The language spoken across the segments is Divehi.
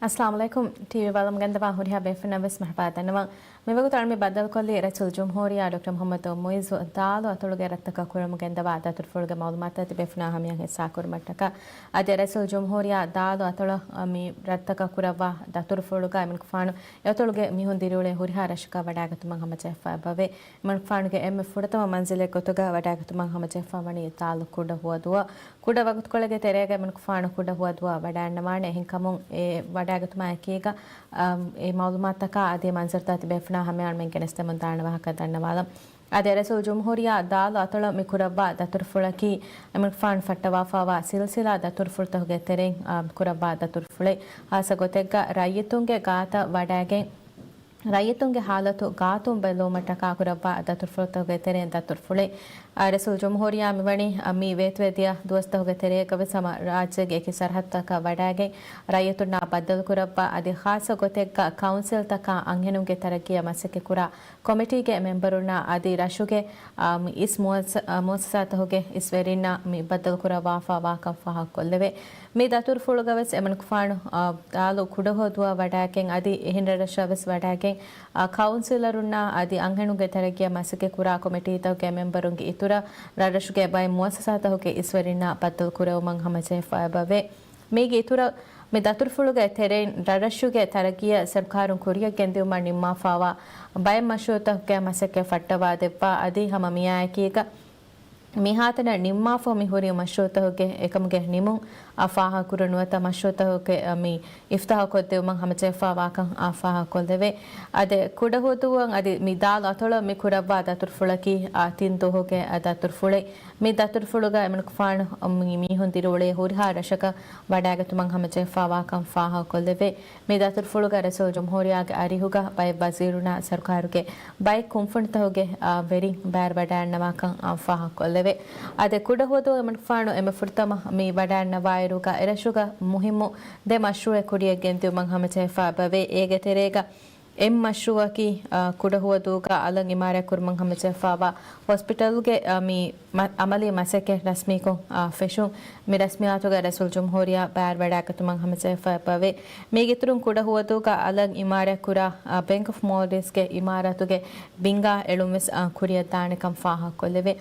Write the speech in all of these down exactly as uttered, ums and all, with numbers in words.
އައްސަލާމު ޢަލައިކުމް. ޓީވީ ބަލަމުގެންދަވާ ހުރިހާ ބޭފުންނަށް ވެސް މަރުޙަބާ ދަންނަވަން. މިވަގުތު އަޅުގަނޑު ބައްދަލުކޮށްލީ ރައީސުލްޖުމްހޫރިއްޔާ ޑޮކްޓަރ މުޙައްމަދު މުޢިއްޒު ދާލު އަތޮޅުގެ ރަށްތަކަށް ކުރަމުގެންދަވާ ދަތުރުފުޅުގެ މަޢުލޫމާތު ތިބޭފުނާ ހަމަޔަށް ހިއްސާކުރުމަށްޓަކާ. އަދި ރައީސުލްޖުމްހޫރިއްޔާ ދާލު އަތޮޅަށް މި ރަށްތަކަށް ކުރައްވާ ދަތުރުފުޅުގަ އެމަނިކުފާނު އެއަތޮޅުގެ މީހުން ދިރިއުޅޭ ހުރިހާ ރަށަކަށް ވަޑާގަތުމަށް ހަމަޖެހިފައި އެބަވޭ. އެމަނިކުފާނުގެ އެންމެ ފުރަތަމަ މަންޒިލެއް ގޮތުގަ ވަޑާގަތުމަށް ހަމަޖެހިފަ ވަނީ ދާލު ކުޑަ ހުވަދުއަށް. ކުޑަ ވަގުތުކޮޅެއްގެ ތެރޭގަ އެމަނިކުފާނު ކުޑަ ހުވަދުއަށް ވަޑާންނަވާނެ. އެހެންކަމުން އެ ވަޑާގަތުމާ އެކީގަ، އަ، އެ މަޢުލޫމާތުތަކާ އަދި މަންޒަރުތައް ތިބޭފުނާ ހަމަޔަށް އަޅުގަނޑުމެން ގެނެސްދެމުން ދާނެ ވާހަކަ ދަންނަވާލަން. އަދި ރައީސުލްޖުމްހޫރިއްޔާ ދާލު އަތޮޅަށް މި ކުރައްވާ ދަތުރުފުޅަކީ އެމަނިކުފާނު ފައްޓަވާފައިވާ ސިލްސިލާ ދަތުރުފުޅުތަކުގެ ތެރެއިން، އަ، ކުރައްވާ ދަތުރުފުޅެއް. ހާއްސަ ގޮތެއްގަ ރައްޔިތުންގެ ގާތަށް ވަޑާގެން ރައްޔިތުންގެ ހާލަތު ގާތުން ބެލުމަށްޓަކާ ކުރައްވާ ދަތުރުފުޅުތަކުގެ ތެރެއިން ދަތުރުފުޅެއް. އަ، ރައީސުލްޖުމްހޫރިއްޔާ މިވަނީ، އަ، މި ވޭތުވެދިޔަ ދުވަސްތަކުގެ ތެރޭގަވެސް ހަމަ ރާއްޖޭގެ އެކި ސަރަހައްދުތަކަށް ވަޑާގެން ރައްޔިތުންނާ ބައްދަލުކުރައްވާ އަދި ޚާއްޞަ ގޮތެއްގަ ކައުންސިލްތަކާ އަންހެނުންގެ ތަރައްގީއަށް މަސައްކަތްކުރާ ކޮމިޓީގެ މެމްބަރުންނާ އަދި ރަށުގެ، އާ، މި އިސް މުއައްސަ-، އާ، މުއައްސަސާތަކުގެ އިސްވެރިންނާ މި ބައްދަލުކުރައްވާފައިވާކަން ފާހަގަކޮށްލެވޭ. މި ދަތުރުފުޅުގަވެސް އެމަނިކުފާނު، އާ، ދާލު ކުޑަހުވަދުއަށް ވަޑާގެން އަދި އެހެން ރަށްރަށަށްވެސް ވަޑާގެން، އާ، ކައުންސިލަރުންނާ އަދި އަންހެނުންގެ ތަރައްގީއަށް މަސައްކަތްކުރާ ކޮމިޓީތަކުގެ މެމްބަރުންގެ އިތުރަށް ރަށްރަށުގެ ބައެއް މުއައްސަސާތަކުގެ އިސްވެރިންނާ ބައްދަލުކުރެވުމަށް ހަމަޖެހިފައި އެބަވޭ. މީގެ އިތުރަށް މި ދަތުރުފުޅުގެ ތެރެއިން ރަށްރަށުގެ ތަރައްގީއަށް ސަރުކާރުން ކުރިއަށް ގެންދިއުމަށް ނިންމާފައިވާ ބައެއް މަޝްރޫޢުތަކުގެ މަސައްކަތް ފައްޓަވާދެއްވާ އަދި ހަމަ މިއާއެކީގަ މިހާތަނަށް ނިންމާފަ މި ހުރި މަޝްރޫޢުތަކުގެ އެކަމުގެ ނިމުން އާ ފާހަގަކުރެ ނުވަތަ މަޝްރޫޢުތަކުގެ މި އިފްތާޙުކޮށްދެވުމަށް ހަމަޖެހިފައިވާކަން އާ ފާހަގަކޮށްލެވޭ. އަދި ކުޑަހުވަދުއަށް އަދި މި ދާލު އަތޮޅަށް މި ކުރައްވާ ދަތުރުފުޅަކީ އާ ތިން ދުވަހުގެ ދަތުރުފުޅެއް. މި ދަތުރުފުޅުގަ އެމަނިކުފާނު މި މީހުން ދިރިއުޅޭ ހުރިހާ ރަށަކަށް ވަޑާގަތުމަށް ހަމަޖެހިފައިވާކަން ފާހަގަކޮށްލެވޭ. މި ދަތުރުފުޅުގަ ރައީސުލްޖުމްހޫރިއްޔާގެ އަރިހުގަ ބައެއް ވަޒީރުންނާ ސަރުކާރުގެ ބައެއް ކުންފުނިތަކުގެ، އާ، ވެރިން ބައިވެރިވަޑައިގަންނަވާކަން އާ ފާހަގަކޮށްލެވޭ. އަދި ކުޑަހުވަދު އެމަނިކުފާނު އެންމެ ފުރަތަމަ މި ވަޑައިގަންނަވާއިރުގަ އެރަށުގަ މުހިއްމު ދެ މަޝްރޫޢެއް ކުރިއަށް ގެންދިއުމަށް ހަމަޖެހިފައި އެބަވޭ. އޭގެ ތެރޭގަ އެއް މަޝްރޫޢަކީ، އާ، ކުޑަހުވަދޫގަ އަލަށް އިމާރާތްކުރުމަށް ހަމަޖެހިފައިވާ ހޮސްޕިޓަލްގެ، އާ، މި މަ-، އަމަލީ މަސައްކަތް ރަސްމީކޮށް، އާ، ފެށުން. މި ރަސްމިއްޔާތުގަ ރައީސުލްޖުމްހޫރިއްޔާ ބައިވެރިވަޑައިގަތުމަށް ހަމަޖެހިފައި އެބަވޭ. މީގެއިތުރުން ކުޑަހުވަދޫގަ އަލަށް އިމާރާތްކުރާ، އާ، ބޭންކް އޮފް މޯލްޑިވްސްގެ އިމާރާތުގެ ބިންގާ އެޅުންވެސް، އާ، ކުރިއަށްދާނެކަން ފާހަގަކޮށްލެވޭ.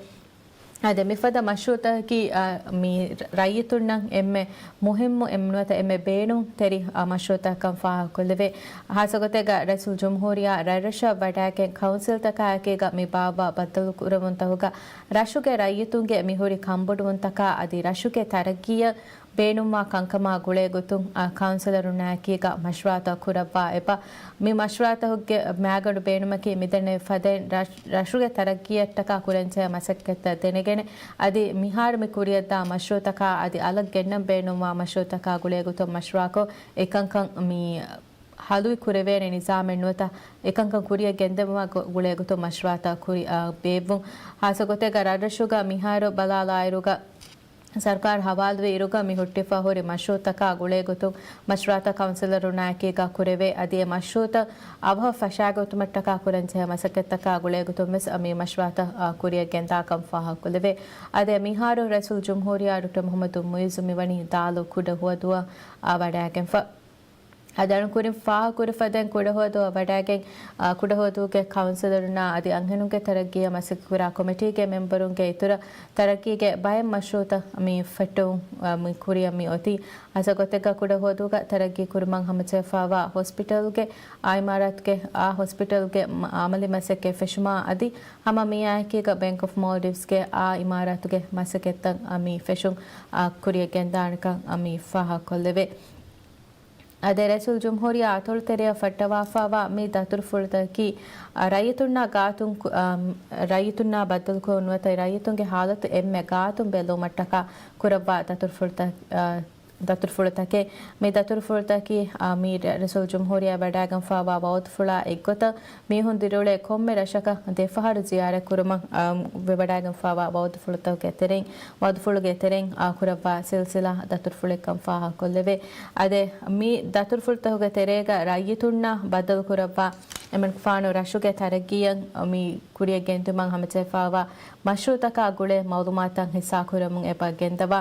އަދި މިފަދަ މަޝްރޫޢުތަކަކީ، އާ، މި ރައްޔިތުންނަށް އެންމެ މުހިއްމު އެންމެ ނުވަތަ އެންމެ ބޭނުންތެރި، އާ، މަޝްރޫޢުތަކަކަން ފާހަގަކޮށްލެވޭ. ހާއްސަގޮތެއްގަ ރައީސުލްޖުމްހޫރިއްޔާ ރަށްރަށަށް ވަޑާގެން ކައުންސިލްތަކާއެކީގަ މި ބާއްވާ ބައްދަލުކުރެވުންތަކުގަ ރަށުގެ ރައްޔިތުންގެ މިހުރި ކަންބޮޑުވުންތަކާ އަދި ރަށުގެ ތަރައްގީއަށް ބޭނުންވާ ކަންކަމާ ގުޅޭގޮތުން، އާ، ކައުންސިލަރުންނާއެކީގަ މަޝްވަރާތައް ކުރައްވާ އެބަ. މި މަޝްވަރާތަކުގެ މައިގަނޑު ބޭނުމަކީ މިދެންނެވި ފަދައިން ރަށް-، ރަށުގެ ތަރައްގީއަށްޓަކާ ކުރަންޖެހޭ މަސައްކަތްތައް ދެނެގެނެ، އަދި މިހާރު މި ކުރިއަށްދާ މަޝްރޫޢުތަކާ އަދި އަލަށް ގެންނަން ބޭނުންވާ މަޝްރޫޢުތަކާ ގުޅޭގޮތުން މަޝްވަރާކޮށް، އެކަންކަން މި ހަލުވި ކުރެވޭނެ ނިޒާމެއް ނުވަތަ އެކަންކަން ކުރިއަށް ގެންދެވުމާ ގު-، ގުޅޭގޮތުން މަޝްވަރާތައް ކުރި-، އާ، ބޭއްވުން. ހާއްސަގޮތެއްގަ ރަށްރަށުގަ މިހާރު ބަލާލާއިރުގަ، ސަރުކާރު ހަވާލުވި އިރުގަ މި ހުއްޓިފަ ހުރި މަޝްރޫޢުތަކާ ގުޅޭގޮތުން މަޝްވަރާތައް ކައުންސިލަރުންނާއެކީގަ ކުރެވޭ. އަދި އެ މަޝްރޫޢުތައް އަވަހަށް ފަށާގަތުމަށްޓަކާ ކުރަންޖެހޭ މަސައްކަތްތަކާ ގުޅޭގޮތުން ވެސް މި މަޝްވަރާތައް، އާ، ކުރިއަށް ގެންދާކަން ފާހަގަކޮށްލެވޭ. އަދި މިހާރު ރައީސުލްޖުމްހޫރިއްޔާ ޑޮކްޓަރ މުޙައްމަދު މުޢިއްޒު މިވަނީ ދާލު ކުޑަހުވަދުއަށް، އާ، ވަޑައިގެންފަ. އަދި އަޅުން ކުރިން ފާހަގަކުރި ފަދައިން ކުޑަހުވަދުއަށް ވަޑައިގެން، އާ، ކުޑަހުވަދޫގެ ކައުންސިލަރުންނާ އަދި އަންހެނުންގެ ތަރައްގީއަށް މަސައްކަތްކުރާ ކޮމިޓީގެ މެމްބަރުންގެ އިތުރަށް ތަރައްގީގެ ބައެއް މަޝްރޫޢުތައް މި ފެއްޓެވުން، އާ، މި ކުރިއަށް މި އޮތީ. ހާއްސަ ގޮތެއްގަ ކުޑަހުވަދޫގަ ތަރައްގީ ކުރުމަށް ހަމަޖެހިފައިވާ ހޮސްޕިޓަލްގެ އާ އިމާރާތުގެ، އާ ހޮސްޕިޓަލްގެ މަ-، އަމަލީ މަސައްކަތް ފެށުމާ އަދި ހަމަ މިއާއެކީގަ ބޭންކް އޮފް މޯލްޑިވްސްގެ އާ އިމާރާތުގެ މަސައްކަތްތައް މި ފެށުން، އާ، ކުރިއަށް ގެންދާނެކަން މި ފާހަގަކޮށްލެވޭ. އަދި ރައީސުލްޖުމްހޫރިއްޔާ އަތޮޅު ތެރެއަށް ފައްޓަވާފައިވާ މި ދަތުރުފުޅުތަކަކީ، އަ، ރައްޔިތުންނާ ގާތުން ކު-، އަ، ރައްޔިތުންނާ ބައްދަލުކޮށް ނުވަތަ ރައްޔިތުންގެ ހާލަތު އެންމެ ގާތުން ބެލުމަށްޓަކާ ކުރައްވާ ދަތުރުފުޅުތައް، އަ، ދަތުރުފުޅުތަކެއް. މި ދަތުރުފުޅުތަކީ، އަ، މި ރަ-، ރައީސުލްޖުމްހޫރިއްޔާ ވަޑައިގެންފައިވާ ވައުދުފުޅާ އެއްގޮތަށް މީހުން ދިރިއުޅޭ ކޮންމެ ރަށަކަށް ދެފަހަރު ޒިޔާރަތްކުރުމަށް، އަ، ވެވަޑައިގެންފައިވާ ވައުދުފުޅުތަކުގެ ތެރެއިން، ވައުދުފުޅުގެ ތެރެއިން، އާ، ކުރައްވާ ސިލްސިލާ ދަތުރުފުޅެއްކަން ފާހަގަކޮށްލެވޭ. އަދި މި ދަތުރުފުޅުތަކުގެ ތެރޭގަ ރައްޔިތުންނާ ބައްދަލުކުރައްވާ އެމަނިކުފާނު ރަށުގެ ތަރައްގީއަށް މި ކުރިއަށް ގެންދިއުމަށް ހަމަޖެހިފައިވާ މަޝްރޫޢުތަކާ ގުޅޭ މައުލޫމާތުތައް ހިއްސާކުރަމުން އެބަ ގެންދަވާ.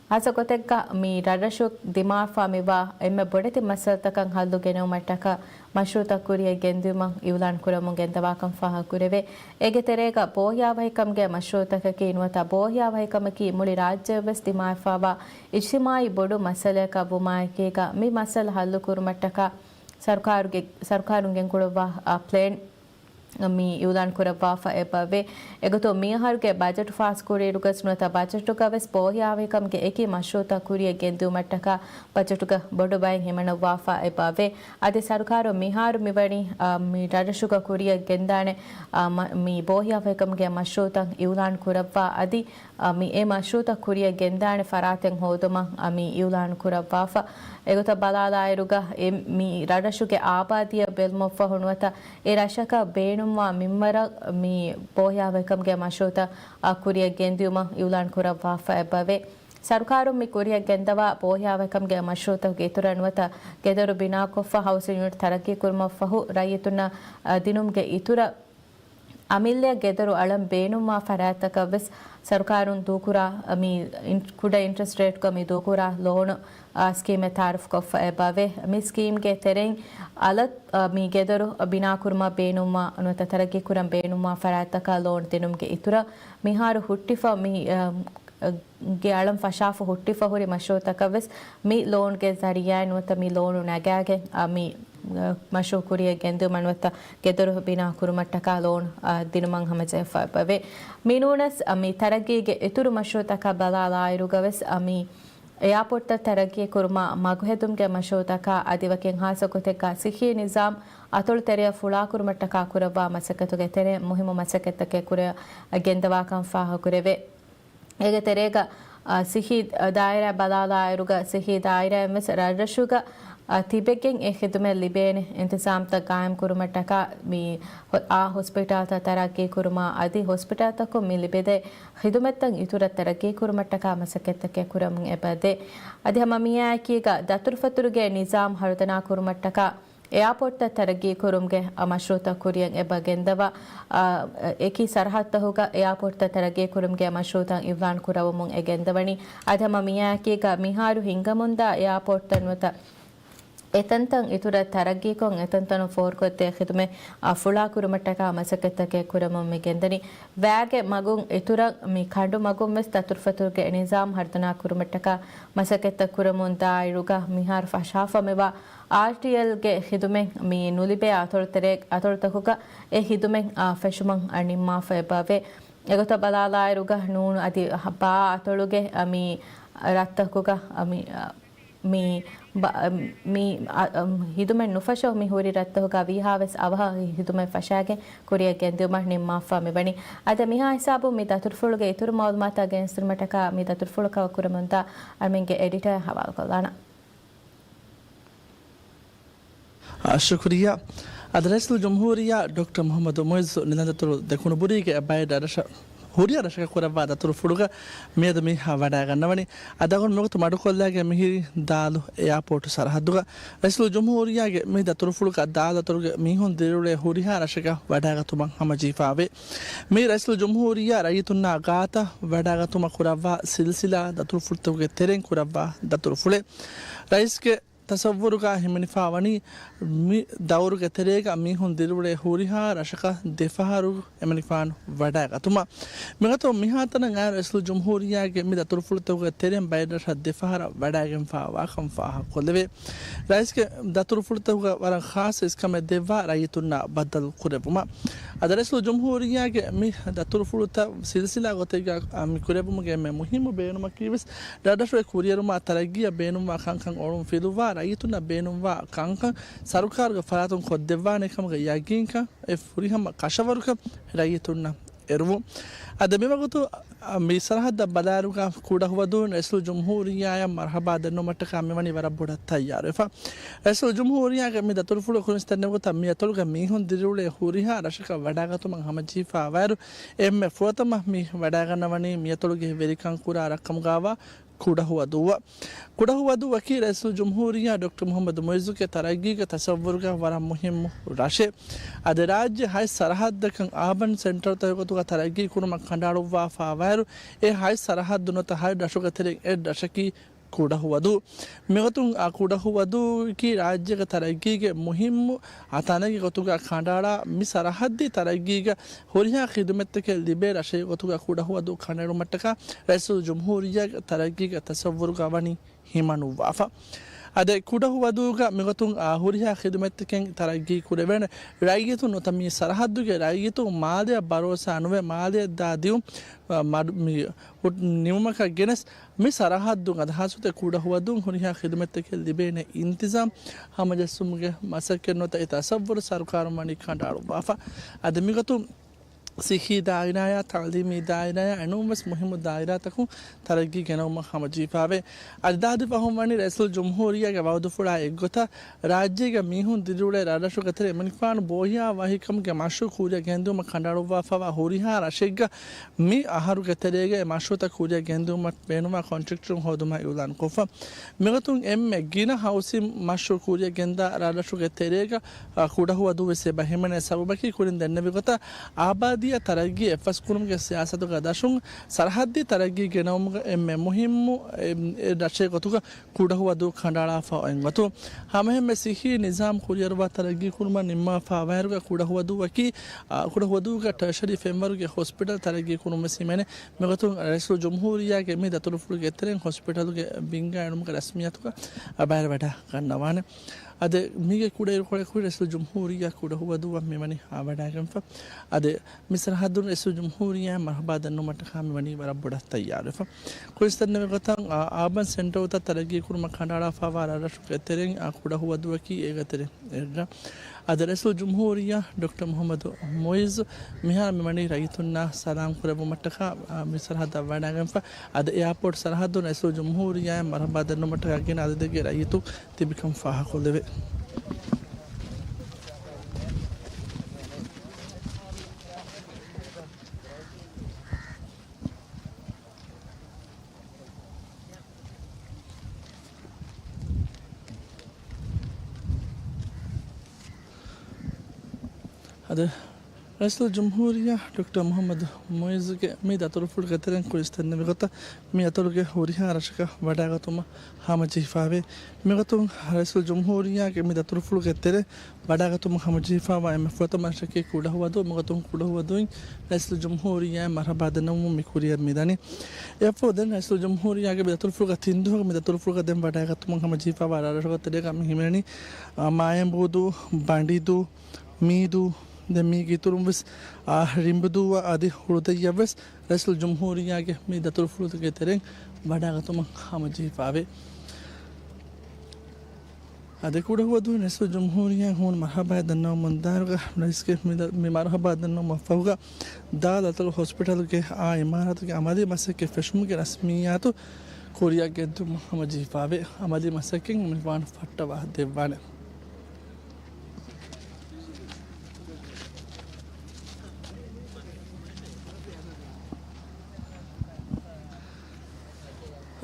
ހާއްސަ ގޮތެއްގަ މި ރަށްރަށު ދިމާވެފާ މިވާ އެންމެ ބޮޑެތި މައްސަލަތަކަށް ހައްލު ގެނެވުމަށްޓަކާ މަޝްރޫއުތައް ކުރިއަށް ގެންދިއުމަށް އިއުލާން ކުރަމުން ގެންދަވާކަން ފާހަގަކުރެވޭ. އޭގެ ތެރޭގަ ބޯހިޔާވަހިކަމުގެ މަޝްރޫއުތަކަކީ ނުވަތަ ބޯހިޔާވަހިކަމަކީ މުޅި ރާއްޖެއަށްވެސް ދިމާވެފާވާ އިޖްތިމާޢީ ބޮޑު މައްސަލަޔަކަށް ވުމާއެކީގަ މި މައްސަލަ ހައްލު ކުރުމަށްޓަކާ ސަރުކާރުގެ، ސަރުކާރުން ގެންގުޅުއްވާ، އާ، ޕްލޭން މި އިއުލާން ކުރައްވާފަ އެބަވޭ. އެގޮތުން މިއަހަރުގެ ބަޖެޓު ފާސްކުރިއިރުގަސް ނުވަތަ ބަޖެޓުގަވެސް ބޯހިޔާވަހިކަމުގެ އެކި މަޝްރޫއުތައް ކުރިއަށް ގެންދިއުމަށްޓަކާ ބަޖެޓުގަ ބޮޑު ބައެއް ހިމަނައްވާފަ އެބަވޭ. އަދި ސަރުކާރުން މިހާރު މިވަނީ، އާ، މި ރަށްރަށުގަ ކުރިއަށް ގެންދާނެ، އާ، މަ-، މި ބޯހިޔާވަހިކަމުގެ މަޝްރޫއުތައް އިއުލާން ކުރައްވާ އަދި އަ، މި އެ މަޝްރޫއުތައް ކުރިއަށް ގެންދާނެ ފަރާތެއް ހޯދުމަށް، އަ، މި އިއުލާން ކުރައްވާފަ. އެގޮތަށް ބަލާލާއިރުގަ އެ މި ރަށްރަށުގެ އާބާދީއަށް ބެލުމަށްފަހު ނުވަތަ އެ ރަށަކަށް ބޭނުންވާ މިންވަރަށް މި ބޯހިޔާވަހިކަމުގެ މަޝްރޫއުތައް، އަ، ކުރިއަށް ގެންދިއުމަށް އިއުލާން ކުރައްވާފަ އެބަވޭ. ސަރުކާރުން މި ކުރިއަށް ގެންދަވާ ބޯހިޔާވަހިކަމުގެ މަޝްރޫއުތަކުގެ އިތުރަށް ނުވަތަ ގެދޮރު ބިނާކޮށްފަ ހައުސިން ޔުނިޓް ތަރައްގީ ކުރުމަށްފަހު ރައްޔިތުންނަށް، އަ، ދިނުމުގެ އިތުރަށް އަމިއްލައަށް ގެދޮރު އަޅަން ބޭނުންވާ ފަރާތްތަކަށްވެސް ސަރުކާރުން ދޫކުރާ، މި އިން-، ކުޑަ އިންޓްރެސްޓް ރޭޓްގަ މި ދޫކުރާ ލޯނު، އާ، ސްކީމެއް ތައާރަފްކޮށްފަ އެބަވޭ. މި ސްކީމްގެ ތެރެއިން އަލަށް، އާ، މި ގެދޮރު ބިނާކުރުމަށް ބޭނުންވާ ނުވަތަ ތަރައްގީކުރަން ބޭނުންވާ ފަރާތްތަކަށް ލޯން ދިނުމުގެ އިތުރަށް މިހާރު ހުއްޓިފަ މި، އާ، ގެ އަޅަން ފަށާފަ ހުއްޓިފަ ހުރި މަޝްރޫއުތަކަށްވެސް މި ލޯންގެ ޒަރީއާއިން ނުވަތަ މި ލޯނު ނަގާގެން، އާ، މި މަޝްރޫއު ކުރިއަށް ގެންދިއުމަށް ނުވަތަ ގެދޮރު ބިނާ ކުރުމަށްޓަކާ ލޯން، އާ، ދިނުމަށް ހަމަޖެހިފަ އެބަވޭ. މިނޫނަސް، އާ، މި ތަރައްގީގެ އިތުރު މަޝްރޫއުތަކަށް ބަލާލާއިރުގަވެސް، އާ، މި އެއާޕޯޓްތައް ތަރައްގީ ކުރުމަށް މަގުހެދުމުގެ މަޝްރޫއުތަކާ އަދި ވަކިން ހާއްސަ ގޮތެއްގަ ސިއްހީ ނިޒާމް އަތޮޅު ތެރެއަށް ފުޅާކުރުމަށްޓަކާ ކުރައްވާ މަސައްކަތުގެ ތެރެއިން މުހިއްމު މަސައްކަތްތަކެއް ކުރިއަށް ގެންދަވާކަން ފާހަގަކުރެވޭ. އޭގެ ތެރޭގަ، އާ، ސިއްހީ ދާއިރާ ބަލާލާއިރުގަ ސިއްހީ ދާއިރާއިން ވެސް ރަށްރަށުގަ، އާ، ތިބެގެން އެ ޚިދުމަތް ލިބޭނެ އިންތިޒާމްތައް ގާއިމް ކުރުމަށްޓަކާ މި ހޮ-، އާ، ހޮސްޕިޓާލްތައް ތަރައްގީ ކުރުމާ އަދި ހޮސްޕިޓާލްތަކުން މި ލިބިދޭ ޚިދުމަތްތައް އިތުރަށް ތަރައްގީ ކުރުމަށްޓަކާ މަސައްކަތްތަކެއް ކުރަމުން އެބަދޭ. އަދި ހަމަ މިއާއެކީގަ ދަތުރުފަތުރުގެ ނިޒާމް ހަރުދަނާ ކުރުމަށްޓަކާ އެއާޕޯޓްތައް ތަރައްގީ ކުރުމުގެ މަޝްރޫއުތައް ކުރިއަށް އެބަ ގެންދަވާ، އެކި ސަރަހައްދުތަކުގަ އެއާޕޯޓްތައް ތަރައްގީ ކުރުމުގެ މަޝްރޫއުތައް އިއުލާން ކުރައްވަމުން އެ ގެންދަވަނީ. އަދި ހަމަ މިއާއެކީގަ މިހާރު ހިންގަމުންދާ އެއާޕޯޓްތައް ނުވަތަ އެތަންތަން އިތުރަށް ތަރައްގީކޮށް އެތަންތަނުން ފޯރުކޮށްދޭ ޚިދުމަތް، އާ، ފުޅާކުރުމަށްޓަކާ މަސައްކަތްތަކެއް ކުރަމުން މި ގެންދަނީ. ވައިގެ މަގުން އިތުރަށް މި ކަނޑު މަގުން ވެސް ދަތުރުފަތުރުގެ ނިޒާމް ހަރުދަނާ ކުރުމަށްޓަކާ މަސައްކަތްތައް ކުރަމުން ދާއިރުގަ މިހާރު ފަށާފަ މިވާ އާރްޓީއެލްގެ ޚިދުމަތް މި ނުލިބޭ އަތޮޅުތެރޭ-، އަތޮޅުތަކުގަ އެ ޚިދުމަތް، އާ، ފެށުމަށް، އާ، ނިންމާފަ އެބަވޭ. އެގޮތަށް ބަލާލާއިރުގަ ނޫނު އަދި ބާ އަތޮޅުގެ، އާ، މި ރަށްތަކުގަ، އާ، މި، އާ، މި ބަ-، މި، އަ، އަ، ޚިދުމަތް ނުފަށަ މި ހުރި ރަށްތަކުގަ ވީހާވެސް އަވަހަށް ޚިދުމަތް ފަށާގެން ކުރިއަށް ގެންދިއުމަށް ނިންމާފަ މިވަނީ. އަދި މިހާ ހިސާބުން މި ދަތުރުފުޅުގެ އިތުރު މައުލޫމާތު ގެނެސްދިނުމަށްޓަކާ މި ދަތުރުފުޅު ކަވަރ ކުރަމުންދާ އަޅަމެންގެ އެޑިޓަރ ހަވާލުކޮށްލާނަން. އާ، ޝުކުރިއްޔާ. އަދި ރައީސުލްޖުމްހޫރިއްޔާ ޑޮކްޓަރ މުޙައްމަދު މުޢިއްޒު ނިލަންދަތުރު ދެކުނުބުރީގެ ބައެއް ރަށަށް ހުރިހާ ރަށަކަށް ކުރައްވާ ދަތުރުފުޅުގަ މިއަދު މި ވަޑައިގަންނަވަނީ. އަދި އަޅުގަނޑު މިވަގުތު މަޑުކޮށްލާގެން މިހިރީ ދާލު އެއާޕޯޓު ސަރަހައްދުގަ. ރައީސުލްޖުމްހޫރިއްޔާގެ މި ދަތުރުފުޅުގަ ދާލު އަތޮޅުގެ މީހުން ދިރިއުޅޭ ހުރިހާ ރަށަކަށް ވަޑައިގަތުމަށް ހަމަޖެހިފައިވޭ. މީ ރައީސުލްޖުމްހޫރިއްޔާ ރައްޔިތުންނާ ގާތަށް ވަޑައިގަތުމަށް ކުރައްވާ ސިލްސިލާ ދަތުރުފުޅުތަކުގެ ތެރެއިން ކުރައްވާ ދަތުރުފުޅެއް. ރައީސްގެ ތަޞައްވުރުގަ ހިމެނިފައިވަނީ މި ދައުރުގެ ތެރޭގަ މީހުން ދިރިއުޅޭ ހުރިހާ ރަށަކަށް ދެފަހަރު އެމަނިކުފާނު ވަޑައިގަތުމަށް. މިގޮތަށް މިހާތަނަށް އައި ރައީސުލްޖުމްހޫރިއްޔާގެ މި ދަތުރުފުޅުތަކުގެ ތެރެއިން ބައެއް ރަށަށް ދެފަހަރަށް ވަޑައިގެންފައިވާކަން ފާހަގަކޮށްލެވޭ. ރައީސްގެ ދަތުރުފުޅުތަކުގަ ވަރަށް ޚާއްޞަ އިސްކަމެއް ދެއްވާ ރައްޔިތުންނާ ބައްދަލު ކުރެއްވުމަށް. އަދި ރައީސުލްޖުމްހޫރިއްޔާގެ މި ދަތުރުފުޅުތައް ސިލްސިލާ ގޮތެއްގަ މި ކުރެއްވުމުގެ އެންމެ މުހިއްމު ބޭނުމަކީވެސް ރަށްރަށުގެ ކުރިއެރުމާ ތަރައްގީއަށް ބޭނުންވާ ކަންކަން އޮޅުން ފިލުވާ ރައްޔިތުންނަށް ބޭނުންވާ ކަންކަން ސަރުކާރުގެ ފަރާތުން ކޮށްދެއްވާނެ ކަމުގެ ޔަގީންކަން އެ ފުރިހަމަ ކަށަވަރުކަން ރައްޔިތުންނަށް އެރުވުން. އަދި މިވަގުތު މި ސަރަހައްދަށް ބަލާއިރުގަ ކުޑަހުވަދޫން ރައީސުލްޖުމްހޫރިއްޔާއަށް މަރުޙަބާ ދެންނެވުމަށްޓަކާ މިވަނީ ވަރަށް ބޮޑަށް ތައްޔާރުވެފަ. ރައީސުލްޖުމްހޫރިއްޔާގެ މި ދަތުރުފުޅު ކުރިންސް ދެންނެވި ގޮތަށް މި އަތޮޅުގެ މީހުން ދިރިއުޅޭ ހުރިހާ ރަށަކަށް ވަޑައިގަތުމަށް ހަމަޖެހިފައިވާއިރު އެންމެ ފުރަތަމަ މި ވަޑައިގަންނަވަނީ މި އަތޮޅުގެ ވެރިކަން ކުރާ ރަށްކަމުގައިވާ ކުޑަހުވަދޫއަށް. ކުޑަހުވަދޫއަކީ ރައީސުލްޖުމްހޫރިއްޔާ ޑޮކްޓަރ މުޙައްމަދު މުޢިއްޒުގެ ތަރައްގީގެ ތަޞައްވުރުގަ ވަރަށް މުހިއްމު ރަށެއް. އަދި ރާއްޖެ ހަތް ސަރަޙައްދަކަށް އާބަން ސެންޓަރުތަކުގެ ގޮތުގަ ތަރައްގީ ކުރުމަށް ކަނޑައަޅުއްވާފައިވާއިރު، އެ ހަތް ސަރަޙައްދު ނުވަތަ ހަތް ރަށުގެ ތެރެއިން އެއް ރަށަކީ ކުޑަހުވަދޫ. މިގޮތުން އާ ކުޑަހުވަދޫއަކީ ރާއްޖޭގެ ތަރައްގީގެ މުހިއްމު އާ ތަނެއްގެ ގޮތުގަ ކަނޑައަޅާ، މި ސަރަޙައްދީ ތަރައްގީގަ ހުރިހާ ޚިދުމަތްތަކެއް ލިބޭ ރަށެއް ގޮތުގަ ކުޑަހުވަދޫ ކަނޑައެޅުމަށްޓަކާ ރައީސުލްޖުމްހޫރިއްޔާގެ ތަރައްގީގެ ތަޞައްވުރުގަ ވަނީ ހިމަނުއްވާފަ. އަދި ކުޑަހުވަދޫގަ މިގޮތުން އާ ހުރިހާ ޚިދުމަތްތަކެއް ތަރައްގީ ކުރެވޭނެ ރައްޔިތުން ނުވަތަ މި ސަރަޙައްދުގެ ރައްޔިތުން މާލެއަށް ބަރޯސާ ނުވެ މާލެއަށް ދާ ދިއުން، އާ، މަޑު-، މި ހު-، ނިމުމަކަށް ގެނެސް، މި ސަރަޙައްދުން އަދި ހާއްސަކޮށް ކުޑަހުވަދޫން ހުރިހާ ޚިދުމަތްތަކެއް ލިބޭނެ އިންތިޒާމް ހަމަޖެއްސުމުގެ މަސައްކަތް ނުވަތަ އެ ތަޞައްވުރު ސަރުކާރުން ވަނީ ކަނޑައަޅުއްވާފަ. އަދި މިގޮތުން ޞިއްޙީ ދާއިރާއާ، ތަޢުލީމީ ދާއިރާއާ އެނޫންވެސް މުހިއްމު ދާއިރާތަކުން ތަރައްގީ ގެނައުމަށް ހަމަޖެހިފައިވޭ. އަދި ދާދި ފަހުން ވަނީ ރައީސުލްޖުމްހޫރިއްޔާގެ ވަޢުދުފުޅާ އެއްގޮތަށް، ރާއްޖޭގެ މީހުން ދިރިއުޅޭ ރަށްރަށުގެ ތެރެއިން އެމަނިކުފާނު ބޯހިޔާވާހިކަމުގެ މަޝްރޫޢު ކުރިއަށް ގެންދިއުމަށް ކަނޑައަޅުއްވާފައިވާ ހުރިހާ ރަށެއްގަ މި އަހަރުގެ ތެރޭގަ އެ މަޝްރޫޢުތައް ކުރިއަށް ގެންދިއުމަށް ބޭނުންވާ ކޮންޓްރެކްޓަރުން ހޯދުމަށް އިޢުލާން ކޮށްފަ. މިގޮތުން އެންމެ ގިނަ ހައުސިން މަޝްރޫޢު ކުރިއަށް ގެންދާ ރަށްރަށުގެ ތެރޭގަ، އާ، ކުޑަހުވަދޫ ވެސް އެބަ ހިމެނޭ. ސަބަބަކީ ކުރިން ދެންނެވި ގޮތަށް އާބާދީއަށް ތަރައްގީ އެއްފަސްކުރުމުގެ ސިޔާސަތުގަ ދަށުން ސަރަޙައްދީ ތަރައްގީ ގެނައުމުގަ އެންމެ މުހިއްމު އެ، އެ ރަށެއް ގޮތުގަ ކުޑަހުވަދޫ ކަނޑައަޅާފަ އޮތް ގޮތުން، ހަމައެހެންމެ ޞިއްޙީ ނިޒާމް ކުރިއަރުވާ ތަރައްގީ ކުރުމަށް ނިންމާފައިވާއިރުގަ ކުޑަހުވަދޫއަކީ، އާ، ކުޑަހުވަދޫގަ ޓަރޝަރީ ފެންވަރުގެ ހޮސްޕިޓަލް ތަރައްގީ ކުރުން ވެސް ހިމެނޭ. މިގޮތުން ރައީސުލްޖުމްހޫރިއްޔާގެ މި ދަތުރުފުޅުގެ ތެރެއިން ހޮސްޕިޓަލުގެ ބިންގާ އެޅުމުގެ ރަސްމިއްޔާތުގަ ބައިވެރިވެވަޑައިގަންނަވާނެ. އަދި މީގެ ކުޑައިރުކޮޅަކު ރައީސުލްޖުމްހޫރިއްޔާ ކުޑަހުވަދޫއަށް މިވަނީ ވަޑައިގެންފަ. އަދި މި ސަރަޙައްދުން ރައީސުލްޖުމްހޫރިއްޔާއަށް މަރުޙަބާ ދަންނަވުމަށްޓަކާ މިވަނީ ވަރަށް ބޮޑަށް ތައްޔާރުވެފަ. ކުރިން ދެންނެވި ގޮތަށް، އާ، އާބަން ސެންޓަރުތައް ތަރައްގީ ކުރުމަށް ކަނޑައަޅާފައިވާ ރަށްރަށުގެ ތެރެއިން، އާ، ކުޑަހުވަދޫއަކީ އޭގެ ތެރެއިން އެއް ރަށް. އަދި ރައީސުލްޖުމްހޫރިއްޔާ ޑޮކްޓަރ މުޙައްމަދު މުޢިއްޒު މިހާރު މިވަނީ ރައްޔިތުންނާ ސަލާމް ކުރެއްވުމަށްޓަކާ، އާ، މި ސަރަޙައްދަށް ވަޑައިގެންފަ. އަދި އެއާޕޯޓް ސަރަޙައްދުން ރައީސުލްޖުމްހޫރިއްޔާއަށް މަރުޙަބާ ދަންނަވުމަށްޓަކާ ގިނަ އަދަދެއްގެ ރައްޔިތުން ތިބިކަން ފާހަގަކޮށްލެވޭ. އަދި ރައީސުލްޖުމްހޫރިއްޔާ ޑޮކްޓަރ މުޙައްމަދު މުޢިއްޒުގެ މި ދަތުރުފުޅުގެ ތެރެއިން ކުރިން ދެންނެވި ގޮތަށް މި އަތޮޅުގެ ހުރިހާ ރަށަކަށް ވަޑައިގަތުމަށް ހަމަޖެހިފައިވޭ. މިގޮތުން ރައީސުލްޖުމްހޫރިއްޔާގެ މި ދަތުރުފުޅުގެ ތެރެއިން ވަޑައިގަތުމަށް ހަމަޖެހިފައިވާ އެންމެ ފުރަތަމަ ރަށަކީ ކުޑަހުވަދޫ. މިގޮތުން ކުޑަހުވަދޫއިން ރައީސުލްޖުމްހޫރިއްޔާއަށް މަރުޙަބާ ދަންނަވަމުން މި ކުރިއަށް މިދަނީ. އެއަށްފަހު ދެން ރައީސުލްޖުމްހޫރިއްޔާގެ މި ދަތުރުފުޅުގަ ތިން ދުވަހުގެ މި ދަތުރުފުޅުގަ ދެން ވަޑައިގަތުމަށް ހަމަޖެހިފައިވާ ރަށްރަށުގެ ތެރޭގަ މި ހިމެނެނީ، އާ، މާޔަނބޫދޫ، ބަނޑިދޫ، މީދޫ، ދެން މީގެ އިތުރުން ވެސް، އާ، ރިނބުދޫއަށް އަދި ހުޅުދައްޔަށް ވެސް ރައީސުލްޖުމްހޫރިއްޔާގެ މި ދަތުރުފުޅުގެ ތެރެއިން ވަޑައިގަތުމަށް ހަމަޖެހިފައިވޭ. އަދި ކުޑަހުވަދޫ ރައީސުލްޖުމްހޫރިއްޔާ ހޫނު މަރުޙަބާ ދަންނަވަމުންދާއިރުގަ ރައީސްގެ މި ދަ-، މި މަރުޙަބާ ދަންނަވުމަށްފަހުގަ ދާލް އަތޮޅު ހޮސްޕިޓަލުގެ އާ އިމާރާތުގެ އަމަލީ މަސައްކަތް ފެށުމުގެ ރަސްމިއްޔާތު ކުރިއަށް ގެންދިއުމަށް ހަމަޖެހިފައިވޭ. އަމަލީ މަސައްކަތް މި ފަހަނަ ފައްޓަވާ ދެއްވާނެ.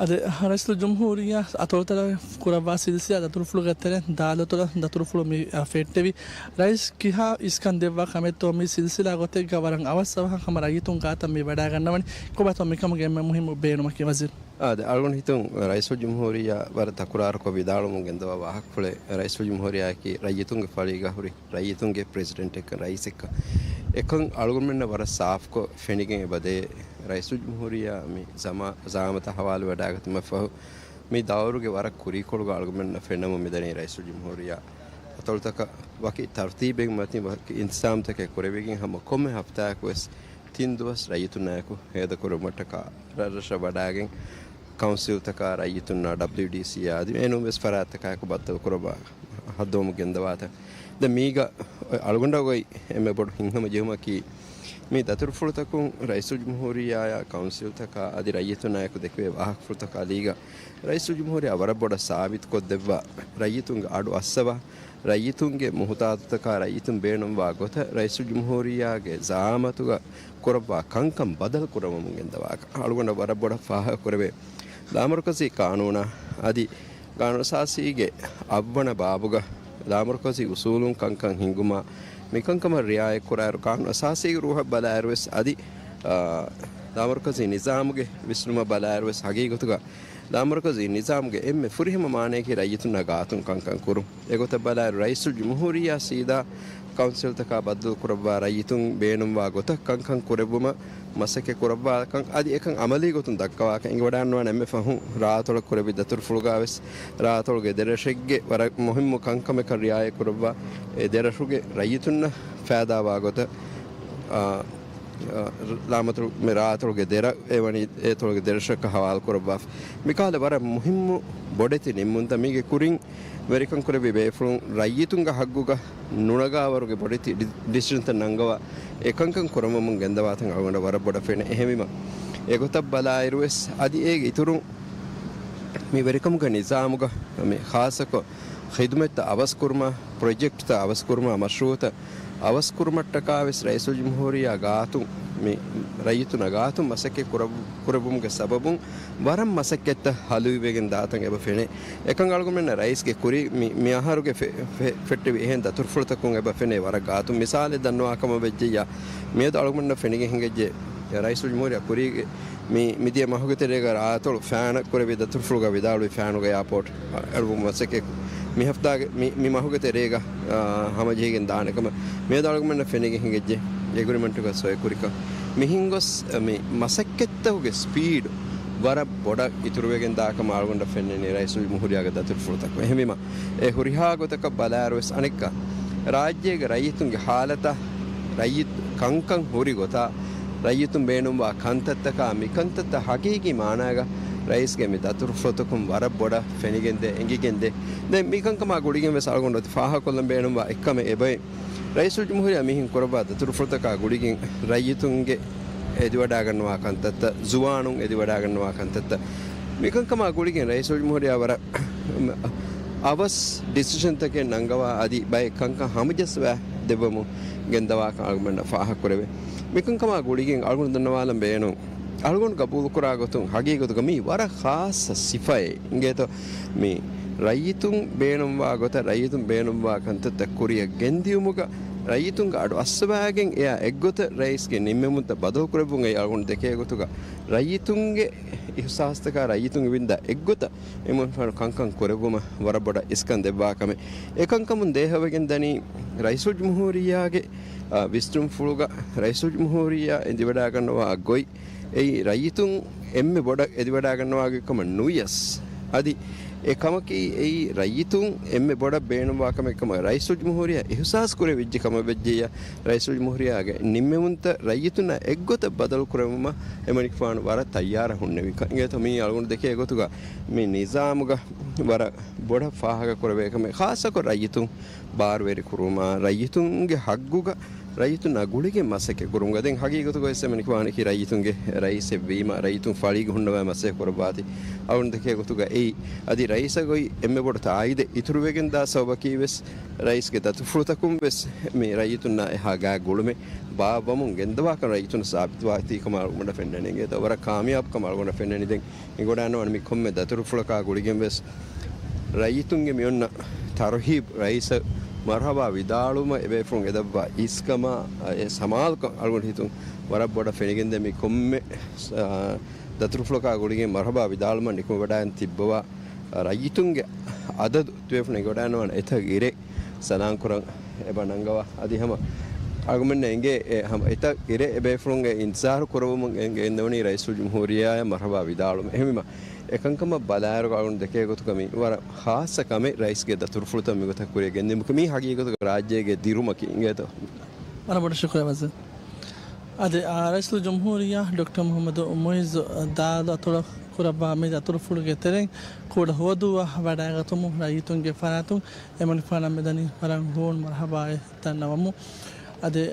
އަދި ރައީސުލްޖުމްހޫރިއްޔާ އަތޮޅުތަކަށް ކުރައްވާ ސިލްސިލާ ދަތުރުފުޅުގެ ތެރެއިން ދާލު އަތޮޅަށް ދަތުރުފުޅު މި، އަ، ފެއްޓެވި. ރައީސް ކިހާ އިސްކަން ދެއްވާ ކަމެއްތޯ މި ސިލްސިލާ ގޮތެއްގަ ވަރަށް އަވަސް އަވަހަށް ހަމަ ރައްޔިތުން ގާތަށް މި ވަޑައިގަންނަވަނީ؟ ކޮބާތޯ މިކަމުގެ އެންމެ މުހިއްމު ބޭނުމަކީ ވަޒީރު؟ އާދެ، އަޅުގަނޑު ހިތުން ރައީސުލްޖުމްހޫރިއްޔާ ވަރަށް ތަކުރާރުކޮށް ވިދާޅުވަމުން ގެންދަވާ ވާހަކަފުޅެއް، ރައީސުލްޖުމްހޫރިއްޔާއަކީ ރައްޔިތުންގެ ފަޅީގަ ހުރި ރައްޔިތުންގެ ޕްރެޒިޑެންޓެއްކަން، ރައީސެއްކަން. އެކަން އަޅުގަނޑުމެންނަށް ވަރަށް ސާފުކޮށް ފެނިގެން އެބަދޭ. ރައީސުލްޖުމްހޫރިއްޔާ މި ޒަމާ-، ޒައާމަތާ ހަވާލުވެވަޑައިގަތުމަށްފަހު، މި ދައުރުގެ ވަރަށް ކުރީކޮޅުގަ އަޅުގަނޑުމެންނަށް ފެންނަމުން މިދަނީ ރައީސުލްޖުމްހޫރިއްޔާ އަތޮޅުތަކަށް ވަކި ތަރުތީބެއް މަތިން ވަކި އިންތިޒާމްތަކެއް ކުރެވިގެން ހަމަ ކޮންމެ ހަފްތާއަކުވެސް ތިން ދުވަސް ރައްޔިތުންނާއެކު ހޭދަކުރުމަށްޓަކާ ރަށްރަށަށް ވަޑައިގެން ކައުންސިލްތަކާ ރައްޔިތުންނާ ޑަބްލިޔުޑީސީ އާދި އެނޫންވެސް ފަރާތްތަކާއެކު ބައްދަލުކުރައްވާ ހައްދަވަމުން ގެންދަވާތަން. ދެން މީގަ އަޅުގަނޑަށް އޮތް އެންމެ ބޮޑު ހިތްހަމަޖެހުމަކީ، މި ދަތުރުފުޅުތަކުން ރައީސުލްޖުމްހޫރިއްޔާއާ ކައުންސިލްތަކާ އަދި ރައްޔިތުންނާއެކު ދެކެވޭ ވާހަކަފުޅުތަކާ ލީގަ، ރައީސުލްޖުމްހޫރިއްޔާ ވަރަށް ބޮޑަށް ސާބިތުކޮށްދެއްވާ، ރައްޔިތުންގެ އަޑު އައްސަވާ، ރައްޔިތުންގެ މުހުތާޖުތަކާ ރައްޔިތުން ބޭނުންވާ ގޮތަށް ރައީސުލްޖުމްހޫރިއްޔާގެ ޒައާމަތުގަ ކުރައްވާ ކަންކަން ބަދަލު ކުރައްވަމުން ގެންދަވާކަން އަޅުގަނޑަށް ވަރަށް ބޮޑަށް ފާހަގަކުރެވޭ. ލާމަރުކަޒީ ޤާނޫނާ އަދި ޤާނޫނު އަސާސީގެ އަށްވަނަ ބާބުގަ ލާމަރުކަޒީ އުސޫލުން ކަންކަން ހިންގުމާ، މިކަންކަމަށް ރިޢާޔަތްކުރާއިރު، ޤާނޫނު އަސާސީގެ ރޫހަށް ބަލާއިރުވެސް އަދި، އާ، ލާމަރުކަޒީ ނިޒާމުގެ ވިސްނުމަށް ބަލާއިރުވެސް ހަގީގަތުގަ ލާމަރުކަޒީ ނިޒާމުގެ އެންމެ ފުރިހަމަ މާނަޔަކީ ރައްޔިތުންނާ ގާތުން ކަންކަން ކުރުން. އެގޮތަށް ބަލާއިރު، ރައީސުލްޖުމްހޫރިއްޔާ ސީދާ ކައުންސިލްތަކާ ބައްދަލުކުރައްވާ ރައްޔިތުން ބޭނުންވާ ގޮތަށް ކަންކަން ކުރެއްވުމަށް މަސައްކަތް ކުރައްވާކަން އަދި އެކަން އަމަލީ ގޮތުން ދައްކަވާކަން އެނގިވަޑައިގަންނަވާނެ. އެންމެ ފަހުން ރާއަތޮޅަށް ކުރެއްވި ދަތުރުފުޅުގާވެސް ރާއަތޮޅުގެ ދެރަށެއްގެ ވަރަށް މުހިއްމު ކަންކަމަކަށް ރިޢާޔަތް ކުރައްވާ، އެ ދެރަށުގެ ރައްޔިތުންނަށް ފައިދާވާ ގޮތަށް، އާ، އާ، ރާމަތޮޅު، މި ރާއަތޮޅުގެ ދެރަ އެ ވަނީ އެ އަތޮޅުގެ ދެރަށަކަށް ހަވާލު ކުރައްވާފަ. މިކަހަލަ ވަރަށް މުހިއްމު ބޮޑެތި ނިންމުންތައް. މީގެ ކުރިން ވެރިކަން ކުރެއްވި ބޭފުޅުން ރައްޔިތުންގެ ހައްގުގަ ނުނަގާވަރުގެ ބޮޑެތި ޑި-، ޑިސިޝަންތައް ނަންގަވާ އެ ކަންކަން ކުރަމަމުން ގެންދަވާތަން އަޅުގަނޑަށް ވަރަށް ބޮޑަށް ފެނޭ. އެހެންވީމަ، އެގޮތަށް ބަލާއިރުވެސް އަދި އޭގެ އިތުރުން މި ވެރިކަމުގެ ނިޒާމުގަ މި ޚާއްޞަކޮށް ޚިދުމަތްތައް އަވަސްކުރުމާ، ޕްރޮޖެކްޓްތައް އަވަސްކުރުމާ، މަޝްރޫޢުތައް އަވަސްކުރުމަށްޓަކާވެސް ރައީސުލްޖުމްހޫރިއްޔާ ގާތުން، މި ރައްޔިތުންނާ ގާތުން މަސައްކަތް ކުރައް-، ކުރެއްވުމުގެ ސަބަބުން ވަރަށް މަސައްކަތްތައް ހަލުވިވެގެން ދާތަން އެބަ ފެނޭ. އެކަން އަޅުގަނޑުމެންނަށް ރައީސްގެ ކުރި މި، މި އަހަރުގެ ފެ-، ފެ-، ފެއްޓެވި އެހެން ދަތުރުފުޅުތަކުން އެބަ ފެނޭ ވަރަށް ގާތުން. މިސާލެއް ދަންނަވާ ކަމަށް ވެއްޖެއްޔާ، މިއަދު އަޅުގަނޑަށް ފެނިގެން ހިނގައްޖެ، ރައީސުލްޖުމްހޫރިއްޔާ ކުރީގެ މި، މިދިޔަ މަހުގެ ތެރޭގަ ރާއަތޮޅު ފައިނަށް ކުރެއްވި ދަތުރުފުޅުގަ ވިދާޅުވި ފައިނުގަ އެއާޕޯޓް އަޅުވުމަށް މަސައްކަތް މި ހަފްތާގެ މި، މި މަހުގެ ތެރޭގަ، އާ، ހަމަޖެހިގެން ދާނެ ކަމަށް މިއަދު އަޅުގަނޑަށް ފެނިގެން ހިނގައްޖެ. އެގްރިމެންޓުގަ ސޮއި ކުރިކަން. މިހިނގޮސް މި މަސައްކަތްތަކުގެ ސްޕީޑް ވަރަށް ބޮޑަށް އިތުރުވެގެން ދާ ކަމަށް އަޅުގަނޑަށް ފެންނަނީ ރައީސުލްޖުމްހޫރިއްޔާގެ ދަތުރުފުޅުތަކުން. އެހެންވީމަ، އެ ހުރިހާ ގޮތަކަށް ބަލާއިރުވެސް އަނެއްކާ، ރާއްޖޭގެ ރައްޔިތުންގެ ހާލަތާ، ރައްޔިތު ކަންކަން ހުރި ގޮތާ، ރައްޔިތުން ބޭނުންވާ ކަންތައްތަކާ، މިކަންތައްތައް ހަގީގީ މާނާގަ ރައީސްގެ މި ދަތުރުފުޅުތަކުން ވަރަށް ބޮޑަށް ފެނިގެންދޭ، އެނގިގެންދޭ. ދެން މިކަންކަމާ ގުޅިގެން ވެސް އަޅުގަނޑު އޮތީ ފާހަގަކޮށްލަން ބޭނުންވާ އެއްކަމެއް އެބައި. ރައީސުލްޖުމްހޫރިއްޔާ މިހެން ކުރައްވާ ދަތުރުފުޅުތަކާ ގުޅިގެން ރައްޔިތުންގެ އެދިވަޑާގަންނަވާ ކަންތައްތައް، ޒުވާނުން އެދިވަޑާގަންނަވާ ކަންތައްތައް، މިކަންކަމާ ގުޅިގެން ރައީސުލްޖުމްހޫރިއްޔާ ވަރަށް އަވަސް ޑިސިޝަންތަކެއް ނަންގަވާ އަދި ބައެއް ކަންކަން ހަމަޖައްސަވާ ދެއްވަމުން ގެންދަވާކަން އަޅުގަނޑަށް ފާހަގަކުރެވޭ. މިކަންކަމާ ގުޅިގެން އަޅުގަނޑު ދަންނަވާލަން ބޭނުން، އަޅުގަނޑު ގަބޫލުކުރާ ގޮތުން ހަގީގަތުގަ މީ ވަރަށް ޚާއްޞަ ސިފައެއް އިނގޭތޯ. މި ރައްޔިތުން ބޭނުންވާ ގޮތަށް، ރައްޔިތުން ބޭނުންވާ ކަންތައްތައް ކުރިއަށް ގެންދިޔުމުގަ، ރައްޔިތުންގެ އަޑު އައްސަވާގެން އެއާ އެއްގޮތަށް ރައީސްގެ ނިންމެމުންތައް ބަދަލުކުރެއްވުން އެއީ އަޅުގަނޑު ދެކޭ ގޮތުގަ ރައްޔިތުންގެ އިހުސާސްތަކާ ރައްޔިތުން އިވިންދާ އެއްގޮތަށް އެމަނިކުފާނު ކަންކަން ކުރެއްވުމަށް ވަރަށް ބޮޑަށް އިސްކަން ދެއްވާ ކަމެއް. އެކަންކަމުން ދޭހަވެގެން ދަނީ ރައީސުލްޖުމްހޫރިއްޔާގެ، އާ، ވިސްނުންފުޅުގަ ރައީސުލްޖުމްހޫރިއްޔާ އެދިވަޑާގަންނަވާ ގޮތް އެއީ ރައްޔިތުން އެންމެ ބޮޑަށް އެދިވަޑާގަންނަވާ ގޮތް ކަމަށް ނުވިޔަސް، އަދި އެ ކަމަކީ އެއީ ރައްޔިތުން އެންމެ ބޮޑަށް ބޭނުންވާ ކަމެއް ކަމަށް ރައީސުލްޖުމްހޫރިއްޔާ އިހުސާސް ކުރެވިއްޖެ ކަމަށް ވެއްޖެއްޔާ، ރައީސުލްޖުމްހޫރިއްޔާގެ ނިންމެމުންތައް ރައްޔިތުންނާ އެއްގޮތަށް ބަދަލު ކުރެވުމަށް އެމަނިކުފާނު ވަރަށް ތައްޔާރަށް ހުންނެވިކަން. އިނގޭތޯ މީ އަޅުގަނޑު ދެކޭ ގޮތުގަ މި ނިޒާމުގަ ވަރަށް ބޮޑަށް ފާހަގަ ކުރެވޭ ކަމެއް. ޚާއްޞަކޮށް ރައްޔިތުން ބާރުވެރި ކުރުމާ، ރައްޔިތުންގެ ހައްގުގަ ރައްޔިތުންނާ ގުޅިގެން މަސައްކަތް ކުރުމުގަ ދެން ހަގީގަތުގަ ވެސް އެމަނިކުފާނަކީ ރައްޔިތުންގެ ރައީސެއް ވީމަ، ރައްޔިތުން ފަޅީގަ ހުންނަވާ މަސައްކަތް ކުރައްވާތީ. އަޅުގަނޑު ދެކޭ ގޮތުގަ އެއީ އަދި ރައީސަށް އޮތް އެންމެ ބޮޑު ތާއީދެއް އިތުރުވެގެންދާ ސަބަބަކީ ވެސް ރައީސްގެ ދަތުރުފުޅުތަކުން ވެސް މި ރައްޔިތުންނާ އެހާ ގާތް ގުޅުމެއް ބާއްވަމުން ގެންދަވާކަން ރައްޔިތުންނަށް ސާބިތުވާތީ ކަމަށް އަޅުގަނޑަށް ފެންނަނީ. އިނގޭތޯ ވަރަށް ކާމިޔާބު ކަމަށް އަޅުގަނޑަށް ފެންނަނީ. ދެން މި ގޮޑާން ވަނީ މި ކޮންމެ ދަތުރުފުޅަކާ ގުޅިގެން ވެސް ރައްޔިތުންގެ މި އޮންނަ ތަރުހީބް ރައީސަށް މަރުޙަބާ ވިދާޅުވުމަށް އެބޭފުޅުން އެދައްވާ އިސްކަމާ، އެ ސަމާލުކަން އަޅުގަނޑު ހިތުން ވަރަށް ބޮޑަށް ފެނިގެންދޭ. މި ކޮންމެ، އާ، ދަތުރުފުޅަކާ ގުޅިގެން މަރުޙަބާ ވިދާޅުވުމަށް ނިކުމެވަޑައިގެން ތިއްބަވާ ރައްޔިތުންގެ އަދަދު ތިބޭފުޅުން އެނގިވަޑައިގަންނަވާނެ އެތައް އިރެއް ސަލާން ކުރަން އެބަ ނަންގަވާ. އަދި ހަމަ އަޅުގަނޑުމެންނަށް އެނގޭ އެ ހަމަ އެތައް އިރެއް އެބޭފުޅުން އެ އިންތިޒާރު ކުރައްވަމުން އެ ގެންދަވަނީ ރައީސުލްޖުމްހޫރިއްޔާއަށް މަރުޙަބާ ވިދާޅުވުމަށް. އެހެންވީމަ، އެކަންކަމަށް ބަލާއިރު އަޅުގަނޑު ދެކޭ ގޮތުގަ މި ވަރަށް ޚާއްޞަ ކަމެއް ރައީސްގެ ދަތުރުފުޅުތައް މިގޮތަށް ކުރިއަށް ގެންދިއުމަކީ މީ ހަގީގަތުގަ ރާއްޖޭގެ ދިރުމަކީ އިނގޭތޯ. ވަރަށް ބޮޑަށް ޝުކުރިއްޔާ ވަޒީރު. އަދި، އާ، ރައީސުލްޖުމްހޫރިއްޔާ ޑޮކްޓަރ މުޙައްމަދު މުޢިއްޒު ދާލު އަތޮޅަށް ކުރައްވާ މި ދަތުރުފުޅުގެ ތެރެއިން ކުޑަ ހުވަދުއްވާ ވަޑައިގަތުމުން ރައްޔިތުންގެ ފަރާތުން އެމަނިކުފާނަށް މިދަނީ ވަރަށް ހޫނު މަރުޙަބާއެއް ދަންނަވަމުން. އަދި،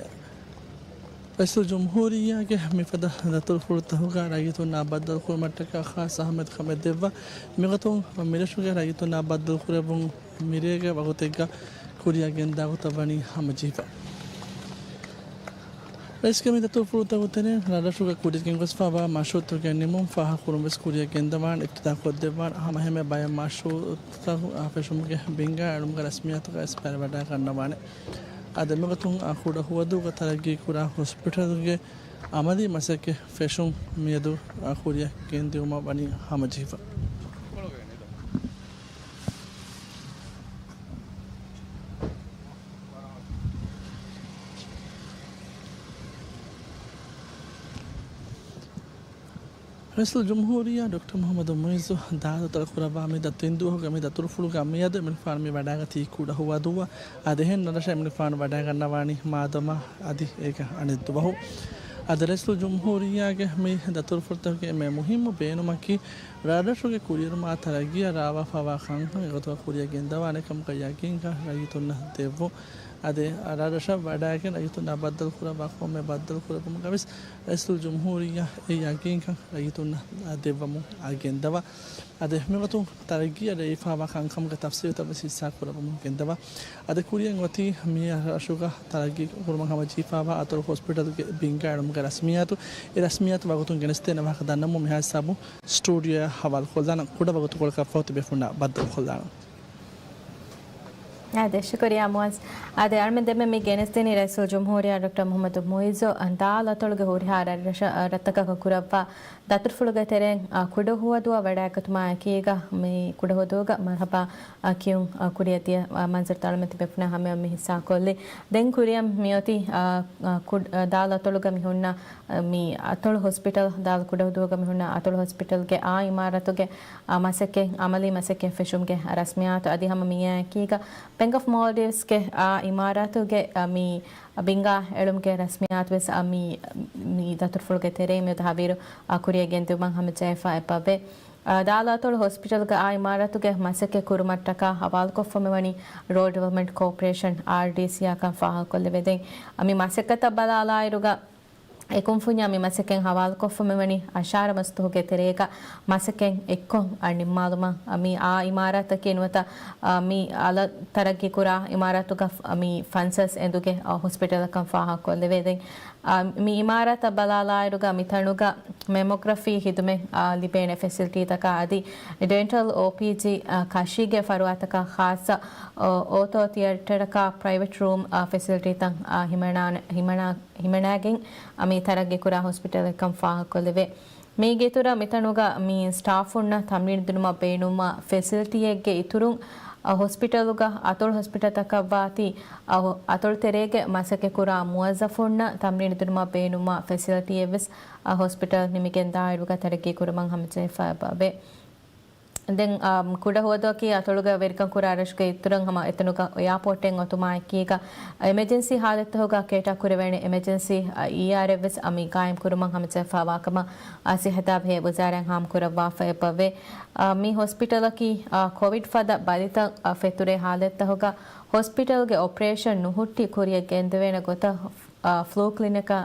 ރައީސުލްޖުމްހޫރިއްޔާގެ މިފަދަ ދަތުރުފުޅުތަކުގަ ރައްޔިތުންނާ ބައްދަލުކުރުމަށްޓަކާ ޚާއްޞަ އަހައްމިޔަތު ކަމެއް ދެއްވާ، މިގޮތުން މިރަށުގެ ރައްޔިތުންނާ ބައްދަލުކުރެއްވުން މިރޭގެ ވަގުތެއްގަ ކުރިއަށް ގެންދާ ގޮތަށް ވަނީ ހަމަޖެހިފަ. ރައީސްގެ މި ދަތުރުފުޅުތަކުގެ ތެރެއިން ރަށްރަށުގަ ކުރިޔަށް ގެންގޮސްފައިވާ މަޝްރޫޢުތަކުގެ ނިމުން ފާހަގަކުރުން ވެސް ކުރިޔަށް ގެންދަވާނެ. އިފްތިތާޙް ކޮށްދެއްވާނެ. ހަމައެހެންމެ ބައެއް މަޝްރޫޢުތައް ފެށުމުގެ ބިންގާ އެޅުމުގެ ރަސްމިއްޔާތުގައި ވެސް ބައިވެވަޑައިގަންނަވާނެ. އާދެ، މިގޮތުން އާ ކުޑަހުވަދޫގަ ތަރައްގީކުރާ ހޮސްޕިޓަލްގެ އަމަލީ މަސައްކަތް ފެށުން މިއަދު އާ ކުރިޔަށް ގެންދިއުމަށް ވަނީ ހަމަޖެހިފަ. ރައީސުލްޖުމްހޫރިއްޔާ ޑޮކްޓަރ މުޙައްމަދު މުޢިއްޒު ދާލު އަތޮޅު ކުރައްވާ މި ދަ-، ތިން ދުވަހުގެ މި ދަތުރުފުޅުގަ މިއަދު އެމަނިކުފާނު މި ވަޑައިގަތީ ކުޑަހުވަދޫއަށް. އާދެ، އެހެން ރަށްރަށަށް އެމަނިކުފާނު ވަޑައިގަންނަވާނީ މާދަމާ އަދި އޭގެ އަނެއް ދުވަހު. އާދެ، ރައީސުލްޖުމްހޫރިއްޔާގެ މި ދަތުރުފުޅުތަކުގެ އެންމެ މުހިއްމު ބޭނުމަކީ، ރަށްރަށުގެ ކުރިއެރުމާ ތަރައްގީއަށް ރާވާފައިވާ ކަންކަން އެގޮތަށް ކުރިޔަށް ގެންދަވާނެ ކަމުގެ ޔަގީންކަން ރައްޔިތުންނަށް ދެއްވުން. އާދެ، ރަށްރަށަށް ވަޑައިގެން ރައްޔިތުންނާ ބައްދަލުކުރައްވާ ކޮންމެ ބައްދަލުކުރެއްވުމުގަ ވެސް ރައީސުލްޖުމްހޫރިއްޔާ އެ ޔަގީންކަން ރައްޔިތުންނަށް ދެއްވަމުން ގެންދަވާ. އާދެ، މިގޮތުން ތަރައްގީއަށް ރެއިފައިވާ ކަންކަމުގެ ތަފްސީލުތައް ވެސް ހިއްސާ ކުރައްވަމުން ގެންދަވާ. އަދި ކުރިއަށް އޮތީ މި ރަށުގަ ތަރައްގީ ކުރުމަށް ހަމަޖެހިފައިވާ އަތޮޅު ހޮސްޕިޓަލްގެ ބިންގާ އެޅުމުގެ ރަސްމިއްޔާތު. އެ ރަސްމިއްޔާތު ވަގުތުން ގެނެސްދޭނެ ވާހަކަ ދަންނަމުން މިހާ ހިސާބުން ސްޓޫޑިއޯއަށް ހަވާލުކޮށްލާނަން. ކުޑަ ވަގުތުކޮޅަކަށްފަހު ތިބޭފުޅުންނާ ބައްދަލުކޮށްލާނަން. އާދެ، ޝުކުރިއްޔާ މުޢައްޒު. އާދެ، އަޅުމެން ދެންމެ މި ގެނެސްދިނީ ރައީސުލްޖުމްހޫރިއްޔާ ޑޮކްޓަރ މުޙައްމަދު މުޢިއްޒު ދާލު އަތޮޅުގެ ހުރިހާ ރަށްރަށަށް، ރަށްތަކަކަށް ކުރައްވާ ދަތުރުފުޅުގެ ތެރެއިން، އާ، ކުޑަހުވަދޫއަށް ވަޑައިގަތުމާ އެކީގަ މި ކުޑަހުވަދޫގަ މަރުޙަބާ، އާ، ކިޔުން، އާ، ކުރިއަށް ދިޔަ، އާ، މަންޒަރުތައް އަޅުމެން ތިބޭފުޅުންނާ ހަމަޔަށް މި ހިއްސާކޮށްލީ. ދެން ކުރިއަށް މިއޮތީ، އާ، އާ، ކުޑް-، އާ، ދާލު އަތޮޅުގަ މި ހުންނަ، އާ، މި އަތޮޅު ހޮސްޕިޓަލް، ދާލު ކުޑަހުވަދޫގަ މި ހުންނަ އަތޮޅު ހޮސްޕިޓަލްގެ އާ އިމާރާތުގެ، އާ، މަސައްކަތް، އަމަލީ މަސައްކަތް ފެށުމުގެ ރަސްމިއްޔާތު އަދި ހަމަ މިއާއެކީގަ ބެންކް އޮފް މޯލްޑިވްސްގެ އާ އިމާރާތުގެ، އާ، މި ބިންގާ އެޅުމުގެ ރަސްމިއްޔާތު ވެސް، އާ، މި، މި ދަތުރުފުޅުގެ ތެރެއިން މިއަދު ހަވީރު، އާ، ކުރިއަށް ގެންދިއުމަށް ހަމަޖެހިފަ އެބަވޭ. އާ، ދާލު އަތޮޅު ހޮސްޕިޓަލްގެ އާ އިމާރާތުގެ މަސައްކަތް ކުރުމަށްޓަކާ ހަވާލުކޮށްފަ މިވަނީ ރޫރަލް ޑިވެލޮޕްމަންޓް ކޯޕަރޭޝަން، އާރްޑީސީއާ ކަން ފާހަގަކޮށްލެވޭ. ދެން މި މަސައްކަތަށް ބަލާލާއިރުގަ އެކުންފުންޏާ މި މަސައްކަތް ހަވާލުކޮށްފަ މިވަނީ އަށާރަ މަސްދުވަހުގެ ތެރޭގަ މަސައްކަތް އެއްކޮށް، އާ، ނިންމާލުމަށް. އާ، މި އާ އިމާރާތަކީ ނުވަތަ، އާ، މި އަލަށް ތަރައްގީ ކުރާ އިމާރާތުގަ، އާ، މި ފަންސަސް އެނދުގެ، އާ، ހޮސްޕިޓަލަކަށް ފާހަގަކޮށްލެވޭ. ދެން، އާ، މި އިމާރާތަށް ބަލާލާއިރުގަ މިތަނުގަ މެމޮގްރަފީ ހިދުމަތް، އާ، ލިބޭނެ ފެސިލިޓީތަކާ އަދި ޑެންޓަލް އޯޕީޖީ، އާ، ކަށީގެ ފަރުވާތަކާ ޚާއްޞަ، އޯ، އޯތޯ ތިއޭޓަރަކާ ޕްރައިވެޓް ރޫމް، އާ، ފެސިލިޓީތައް، އާ، ހިމަނާނެ-، ހިމަނާ-، ހިމަނާގެން، އާ، މި ތަރައްގީކުރާ ހޮސްޕިޓަލެއްކަން ފާހަގަކޮށްލެވޭ. މީގެ އިތުރަށް މިތަނުގަ މި ސްޓާފުންނަށް ތަމްރީނު ދިނުމަށް ބޭނުންވާ ފެސިލިޓީއެއްގެ އިތުރުން، އަ، ހޮސްޕިޓަލުގަ އަތޮޅު ހޮސްޕިޓަލްތަކަށްވާތީ، އަ، އަތޮޅު ތެރޭގެ މަސައްކަތްކުރާ މުވައްޒަފުންނަށް ތަމްރީނު ދިނުމަށް ބޭނުންވާ ފެސިލިޓީއެއްވެސް، އަ، ހޮސްޕިޓަލް ނިމިގެންދާއިރުގަ ތަރައްގީކުރުމަށް ހަމަޖެހިފައި އެބަވޭ. ދެން، އާ، ކުޑަހުވަދުއަކީ އަތޮޅުގަ ވެރިކަން ކުރާ ރަށުގެ އިތުރަށް ހަމަ އެތަނުގަ އެއާޕޯޓެއް އޮތުމާއެކީގަ، އެމަޖެންސީ ހާލަތްތަކުގަ ކޭޓާ ކުރެވޭނެ އެމަޖެންސީ، އާ، އީއާރްއެއްވެސް އަ، މި ގާއިމް ކުރުމަށް ހަމަޖެހިފައިވާ ކަމަށް، އާ، ސިއްހަތާ ބެހޭ ވުޒާރާއިން ހާމަ ކުރައްވާފަ އެބަވޭ. އާ، މި ހޮސްޕިޓަލަކީ، އާ، ކޮވިޑް ފަދަ ބަލިތައް، އާ، ފެތުރޭ ހާލަތްތަކުގަ ހޮސްޕިޓަލްގެ އޮޕަރޭޝަން ނުހުއްޓި ކުރިއަށް ގެންދެވޭނެ ގޮތަށް، އާ، ފްލޫ ކްލިނިކާ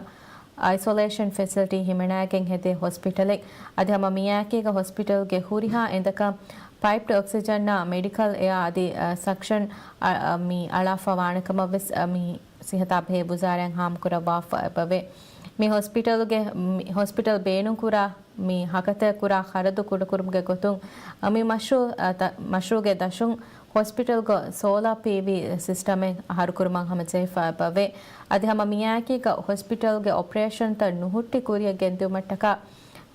އައިސޮލޭޝަން ފެސިލިޓީ ހިމަނާގެން ހެދޭ ހޮސްޕިޓަލެއް. އަދި ހަމަ މިއާއެކީގަ ހޮސްޕިޓަލްގެ ހުރިހާ އެނދަކަށް ޕައިޕްޑް އޮކްސިޖަނާ މެޑިކަލް އެއާ އަދި، އަ، ސަކްޝަން، އަ، އަ، މި އަޅާފަ ވާނެ ކަމަށް ވެސް، އަ، މި ސިހަތާ ބެހޭ ވުޒާރާއިން ހާމަ ކުރައްވާފަ އެބަވޭ. މި ހޮސްޕިޓަލްގެ، މި ހޮސްޕިޓަލް ބޭނުންކުރާ މި ހަކަތައަށް ކުރާ ޚަރަދު ކުޑަކުރުމުގެ ގޮތުން، އަ، މި މަޝްރޫ-، އަ، ތަ-، މަޝްރޫގެ ދަށުން ހޮސްޕިޓަލްގަ ސޯލާ ޕީވީ ސިސްޓަމެއް އަހަރުކުރުމަށް ހަމަޖެހިފަ އެބަވޭ. އަދި ހަމަ މިއާއެކީގަ ހޮސްޕިޓަލްގެ އޮޕަރޭޝަންތައް ނުހުއްޓި ކުރިއަށް ގެންދިއުމަށްޓަކާ،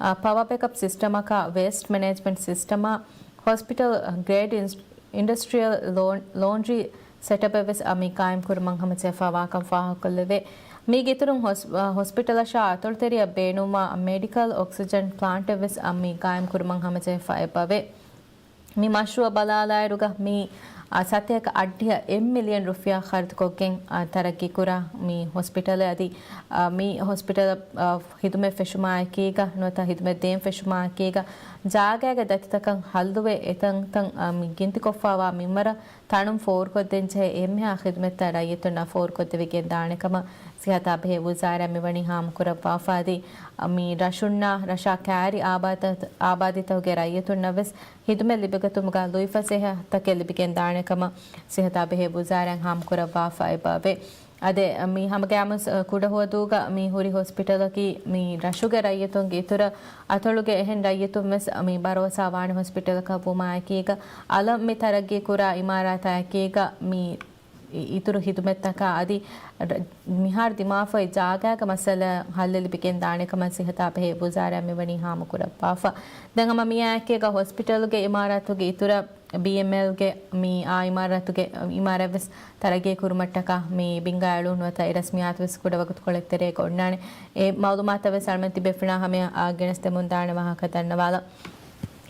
އަ، ޕަވަ ބެކަޕް ސިސްޓަމަކާ، ވޭސްޓް މެނޭޖްމަންޓް ސިސްޓަމާ، ހޮސްޕިޓަލް ގްރޭޑް އިން-، އިންޑަސްޓްރިއަލް ލޯން-، ލޯންޑްރީ ސެޓަޕެއްވެސް އަ، މި ގާއިމް ކުރުމަށް ހަމަޖެހިފައިވާކަން ފާހަގަކޮށްލެވޭ. މީގެ އިތުރުން ހޮސް-، އަ، ހޮސްޕިޓަލަށާ އަތޮޅުތެރެއަށް ބޭނުންވާ މެޑިކަލް އޮކްސިޖަން ޕްލާންޓެއްވެސް އަ، މި ގާއިމް ކުރުމަށް ހަމަޖެހިފަ އެބަވޭ. މި މަޝްރޫއަށް ބަލާލާއިރުގަ މި، އާ، ސަތޭކަ އަށްޑިހަ އެއް މިލިއަން ރުފިޔާ ޚަރަދުކޮށްގެން، އާ، ތަރައްގީކުރާ މި ހޮސްޕިޓަލެއް އަދި، އާ، މި ހޮސްޕިޓަލަށް، އާ، ހިދުމަތް ފެށުމާއެކީގަ ނުވަތަ ހިދުމަތް ދޭން ފެށުމާއެކީގަ ޖާގައިގެ ދަތިތަކަށް ހައްލުވެ އެތަންތަން، އާ، މި ގިންތިކޮށްފައިވާ މިންވަރަށް ތަނުން ފޯރުކޮށްދޭންޖެހޭ އެންމެހާ ޚިދުމަތްތައް ރައްޔިތުންނަށް ފޯރުކޮށްދެވިގެންދާނެ ކަމަށް ސިހަތާ ބެހޭ ވުޒާރާ މިވަނީ ހާމަކުރައްވާފަ އަދި، މި ރަށުންނާ ރަށާ ކާރި އާބާދަ-، އާބާދީތަކުގެ ރައްޔިތުންނަށްވެސް ޚިދުމަތް ލިބިގަތުމުގަ ލުއިފަސޭހަ ތަކެއް ލިބިގެންދާނެ ކަމަށް ސިހަތާ ބެހޭ ވުޒާރާއިން ހާމަކުރައްވާފަ އެބަވޭ. އަދެ މި ހަމަގައިމުސް ކުޑަހުވަދޫގަ މި ހުރި ހޮސްޕިޓަލަކީ މި ރަށުގެ ރައްޔިތުންގެ އިތުރަށް އަތޮޅުގެ އެހެން ރައްޔިތުން ވެސް މި ބަރޯސާ ވާނެ ހޮސްޕިޓަލަކަށް ވުމާ އެކީގަ އަލަށް މި ތަރައްގީ ކުރާ އިމާރާތާ އެކީގަ މި އި-، އިތުރު ހިދުމަތްތަކާ އަދި ރަ-، މިހާރު ދިމާވެފައި ޖާގައިގެ މައްސަލަ ހައްލެލިބިގެން ދާނެ ކަމަށް ސިހަތާ ބެހޭ ވުޒާރާ މިވަނީ ހާމަކުރައްވާފަ. ދެން ހަމަ މިއާއެކީގަ ހޮސްޕިޓަލުގެ އިމާރާތުގެ އިތުރަށް ބީއެމްއެލްގެ މި އާ އިމާރާތުގެ އިމާރާތްވެސް ތަރައްގީ ކުރުމަށްޓަކާ މި ބިންގާ އެޅުނު ނުވަތަ އެ ރަސްމިއްޔާތުވެސް ކުޑަ ވަގުތުކޮޅެއް ތެރޭގަ އޮންނާނެ. އެ މައުލޫމާތަށްވެސް އަޅުމެން ތިބޭފުޅާ ހަމަޔަށް އާ ގެނެސްދެމުން ދާނެ ވާހަކަ ދަންނަވާލަން.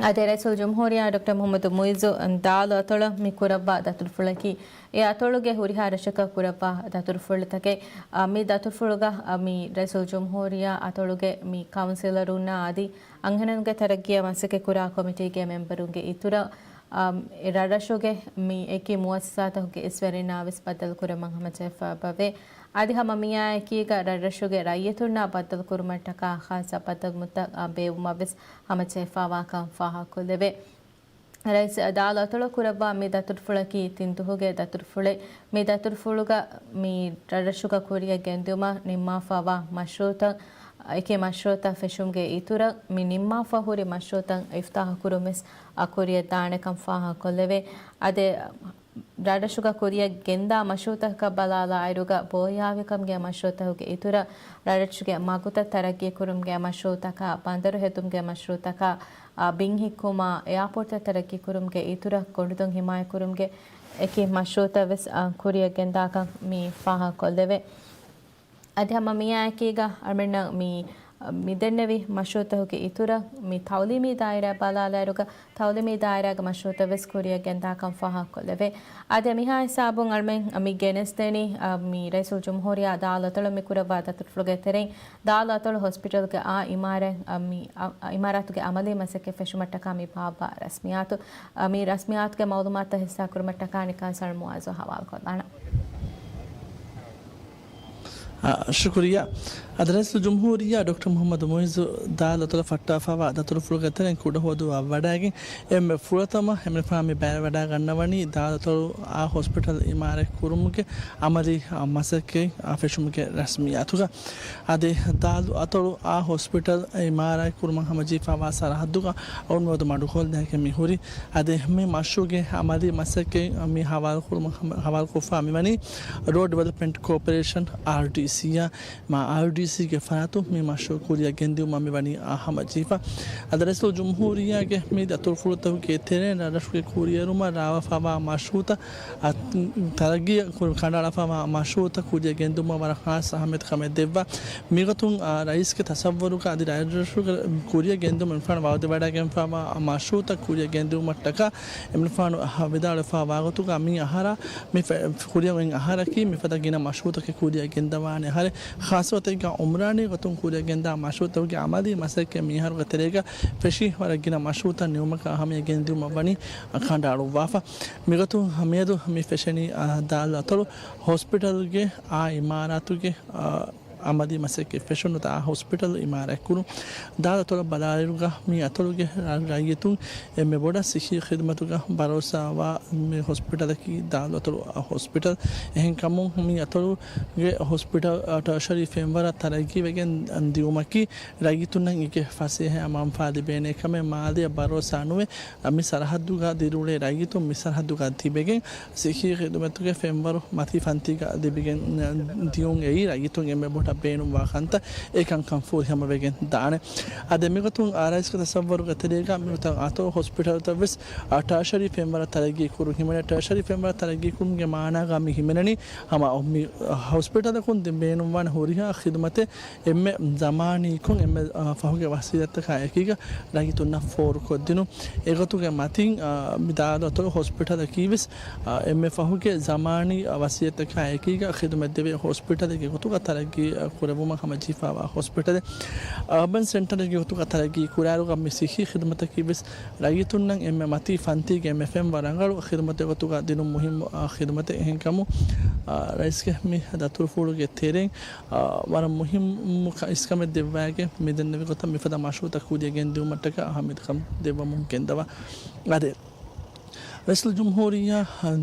އާދެ، ރައީސުލްޖުމްހޫރިއްޔާ ޑޮކްޓަރ މުޙައްމަދު މުޢިއްޒު ދާލު އަތޮޅަށް މި ކުރައްވާ ދަތުރުފުޅަކީ، އެ އަތޮޅުގެ ހުރިހާ ރަށަކަށް ކުރައްވާ ދަތުރުފުޅުތަކެއް. އާ، މި ދަތުރުފުޅުގަ، އާ، މި ރައީސުލްޖުމްހޫރިއްޔާ އަތޮޅުގެ މި ކައުންސިލަރުންނާ އަދި އަންހެނުންގެ ތަރައްގީއަށް މަސައްކަތްކުރާ ކޮމިޓީގެ މެމްބަރުންގެ އިތުރަށް، އާ، އެ ރަށްރަށުގެ މި އެކި މުއައްސަސާތަކުގެ އިސްވެރިންނާވެސް ބައްދަލުކުރަމުން ހަމަޖެހިފައިވޭ. އަދި ހަމަ މިއާއެކީގަ ރަށްރަށުގެ ރައްޔިތުންނާ ބައްދަލުކުރުމަށްޓަކާ ޚާއްޞަ ބައްދަލުވުމުތައް ބޭއްވުމަށްވެސް ހަމަޖެހިފައިވާކަން ފާހަގަކޮށްލެވޭ. ރައީސް ދާލު އަތޮޅަށް ކުރައްވާ މި ދަތުރުފުޅަކީ ތިން ދުވަހުގެ ދަތުރުފުޅެއް. މި ދަތުރުފުޅުގަ މި ރަށްރަށުގަ ކުރިއަށް ގެންދިއުމަށް ނިންމާފައިވާ މަޝްރޫޢުތައް، އެކި މަޝްރޫޢުތައް ފެށުމުގެ އިތުރަށް، މި ނިންމާފަ ހުރި މަޝްރޫޢުތައް އިފްތާޙު ކުރުން ވެސް އަ، ކުރިއަށް ދާނެކަން ފާހަގަކޮށްލެވޭ. އަދި ރަށްރަށުގަ ކުރިއަށް ގެންދާ މަޝްރޫޢުތަކަށް ބަލާލާއިރުގަ، ބޯހިޔާވިކަމުގެ މަޝްރޫޢުތަކުގެ އިތުރަށް، ރަށްރަށުގެ މަގުތައް ތަރައްގީ ކުރުމުގެ މަޝްރޫޢުތަކާ، ބަނދަރު ހެދުމުގެ މަޝްރޫޢުތަކާ، އާ، ބިން ހިއްކުމާ، އެއާޕޯޓްތައް ތަރައްގީ ކުރުމުގެ އިތުރަށް، ކޮނޑުދޮށް ހިމާޔަތްކުރުމުގެ އެކި މަޝްރޫޢުތައް ވެސް، އާ، ކުރިއަށް ގެންދާކަން މި ފާހަގަކޮށްލެވޭ. އަދި ހަމަ މިއާއެކީގަ އަޅުމެންނަށް މި، މި ދެންނެވި މަޝްރޫޢުތަކުގެ އިތުރަށް މި ތަޢުލީމީ ދާއިރާ ބަލާލާއިރުގަ، ތަޢުލީމީ ދާއިރާގެ މަޝްރޫޢުތައް ވެސް ކުރިއަށް ގެންދާކަން ފާހަގަކޮށްލެވޭ. އަދި މިހާ ހިސާބުން އަޅުމެން މި ގެނެސްދެނީ، އަ، މި ރައީސުލްޖުމްހޫރިއްޔާ ދާލު އަތޮޅަށް މި ކުރައްވާ ދަތުރުފުޅުގެ ތެރެއިން، ދާލު އަތޮޅު ހޮސްޕިޓަލްގެ އާ އިމާރާތް، އަ، މި، އަ، އިމާރާތުގެ އަމަލީ މަސައްކަތް ފެށުމަށްޓަކާ މި ބާއްވާ ރަސްމިއްޔާތު، އަ، މި ރަސްމިއްޔާތުގެ މަޢުލޫމާތުތައް ޙިއްޞާކުރުމަށްޓަކާ ނިކާސް އަޅު މުޢައްޒު ޙަވާލުކޮށްލާނަން. އާ، ޝުކުރިއްޔާ. އަދި ރައީސުލްޖުމްހޫރިއްޔާ ޑޮކްޓަރ މުޙައްމަދު މުޢިއްޒު ދާލު އަތޮޅަށް ފައްޓާފައިވާ ދަތުރުފުޅުގެ ތެރެއިން ކުޑަހުވަދޫއަށް ވަޑައިގެން، އެންމެ ފުރަތަމަ އެމަނިކުފާނު މި ބައިވެވަޑައިގަންނަވަނީ ދާލު އަތޮޅު އާ ހޮސްޕިޓަލް އިމާރާތް ކުރުމުގެ އަމަލީ، އާ، މަސައްކަތް، އާ، ފެށުމުގެ ރަސްމިއްޔާތުގަ. އަދި ދާލު އަތޮޅު އާ ހޮސްޕިޓަލް އިމާރާތް ކުރުމަށް ހަމަޖެހިފައިވާ ސަރަހައްދުގަ އަޅުގަނޑު މިއަދު މަޑުކޮށްލާގެން މި ހުރީ. އަދި މި މަޝްރޫޢުގެ އަމަލީ މަސައްކަތް މި ހަވާލުކުރުމަށް ހަމަ-، ހަވާލުކޮށްފައި މިވަނީ ރޯޑް ޑިވެލޮޕްމަންޓް ކޯޕަރޭޝަން، އާރްޑީސީ، އާ، މާ އާރްޑީސީގެ ފަރާތުން މި މަޝްރޫޢު ކުރިއަށް ގެންދިއުމަށް މިވަނީ ހަމަޖެހިފަ. އަދި ރައީސުލްޖުމްހޫރިއްޔާގެ މި ދަތުރުފުޅުތަކުގެ ތެރެއިން ރަށްރަށުގެ ކުރިއެރުމަށް ރާވާފައިވާ މަޝްރޫޢުތައް، އަ، ތަރައްގީ ކުރު-، ކަނޑައަޅާފައިވާ މަޝްރޫޢުތައް ކުރިއަށް ގެންދިއުމަށް ވަރަށް ޚާއްޞަ އަހައްމިޔަތު ކަމެއް ދެއްވާ. މިގޮތުން، އާ، ރައީސްގެ ތަޞައްވަރުގަ އަދި ރަށްރަށުގެ ކުރިއަށް ގެންދިއުމަށް އެމަނިކުފާނު ވައުދުވެވަޑައިގެންފައިވާ މަޝްރޫޢުތައް ކުރިއަށް ގެންދިއުމަށްޓަކާ އެމަނިކުފާނު ވިދާޅުވެފައިވާ ގޮތުގަ މި އަހަރާ މި ފެ-، ކުރިއަށް އޮތް އަހަރަކީ މިފަދަ ގިނަ މަޝްރޫޢުތަކެއް ކުރިއަށް ގެންދަވާނެ އަހަރެއް. ޚާއްޞަ ގޮތެއްގަ އުމްރާނީ ގޮތުން ކުރިއަށް ގެންދާ މަޝްރޫޢުތަކުގެ އަމަލީ މަސައްކަތް މިއަހަރުގެ ތެރޭގަ ފެށި ވަރަށް ގިނަ މަޝްރޫޢުތައް ނިމުމަކަށް އަހައްމިޔަތް ގެންދިއުމަށް ވަނީ ކަނޑައަޅުއްވާފަ. މިގޮތުން މިއަދު މި ފެށެނީ، އާ، ދާލު އަތޮޅު ހޮސްޕިޓަލްގެ އާ އިމާރާތުގެ، އާ، އަމަލީ މަސައްކަތް ފެށުނު ދާ ހޮސްޕިޓަލް އިމާރާތް ކުރުން. ދާލު އަތޮޅަށް ބަލާލިއިރުގަ މި އަތޮޅުގެ ރަ-، ރައްޔިތުން އެންމެ ބޮޑަށް ޞިއްޙީ ޚިދުމަތުގަ ބަރޯސާވާ މި ހޮސްޕިޓަލަކީ ދާލު އަތޮޅު އާ ހޮސްޕިޓަލް. އެހެންކަމުން މި އަތޮޅުގެ ހޮސްޕިޓަލް، އާ، ޓާޝަރީ ފެންވަރަށް ތަރައްގީވެގެން ދިއުމަކީ ރައްޔިތުންނަށް އެކި ފަސޭހައިން މަންފާ ލިބޭނެ ކަމެއް މާލެއަށް ބަރޯސާ ނުވެ، މި ސަރަހައްދުގަ ދިރިއުޅޭ ރައްޔިތުން މި ސަރަހައްދުގަ ތިބެގެން ސިއްހީ ޚިދުމަތުގެ ފެންވަރު މަތީ ފަންތީގަ ލިބިގެން ދިޔުން އެއީ ރައްޔިތުން އެންމެ ބޮޑަށް ބޭނުންވާ ކަންތައް އެކަންކަން ފޫރިހަމަވެގެން ދާނެ. އަދި މިގޮތުން އާރައިސްގެ ތަސައްވަރުގެ ތެރޭގަ މިގޮތަށް އަތޮޅު ހޮސްޕިޓަލްތައް ވެސް ޓާޝަރީ ފެންވަރަށް ތަރައްގީ ކުރުން ހިމެނޭ. ޓާޝަރީ ފެންވަރަށް ތަރައްގީ ކުރުމުގެ މާނާގަ މި ހިމެނެނީ ހަމަ މި ހޮސްޕިޓަލަކުން ދެން ބޭނުންވާނެ ހުރިހާ ޚިދުމަތެއް އެންމެ ޒަމާނީކޮށް އެންމެ، އާ، ފަހުގެ ވަސީލަތްތަކާ އެކީގަ ރައްޔިތުންނަށް ފޯރުކޮށްދިނުން. އެގޮތުގެ މަތިން، އާ، މި ދާލު އަތޮޅު ހޮސްޕިޓަލަކީ ވެސް، އާ، އެންމެ ފަހުގެ ޒަމާނީ، އާ، ވަސީލަތްތަކާ އެކީގަ ޚިދުމަތްދެވޭ ހޮސްޕިޓަލެއްގެ ގޮތުގަ ތަރައްގީ، އާ، ކުރެވުމަށް ހަމަޖެހިފައިވާ ހޮސްޕިޓަލެއް. އާބަން ސެންޓަރެއްގެ ގޮތުގަ ތަރައްގީ ކުރާއިރުގަ މި ސިއްހީ ޚިދުމަތަކީ ވެސް ރައްޔިތުންނަށް އެންމެ މަތީ ފަންތީގެ އެންމެ ފެންވަރަށް ރަނގަޅު ޚިދުމަތެއް ގޮތުގަ ދިނުން މުހިއްމު، އާ، ޚިދުމަތެއް. އެހެންކަމުން، އާ، ރައީސްގެ މި ދަތުރުފުޅުގެ ތެރެއިން އާ، ވަރަށް މުހިއްމު ކަ-، އިސްކަމެއް ދެއްވައިގެން މި ދެންނެވި ގޮތަށް މިފަދަ މަޝްރޫޢުތައް ކުރިއަށް ގެންދިއުމަށްޓަކާ އަހައްމިޔަތުކަން ދެއްވަމުން ގެންދަވާ. އާދެ، ރައީސުލްޖުމްހޫރިއްޔާ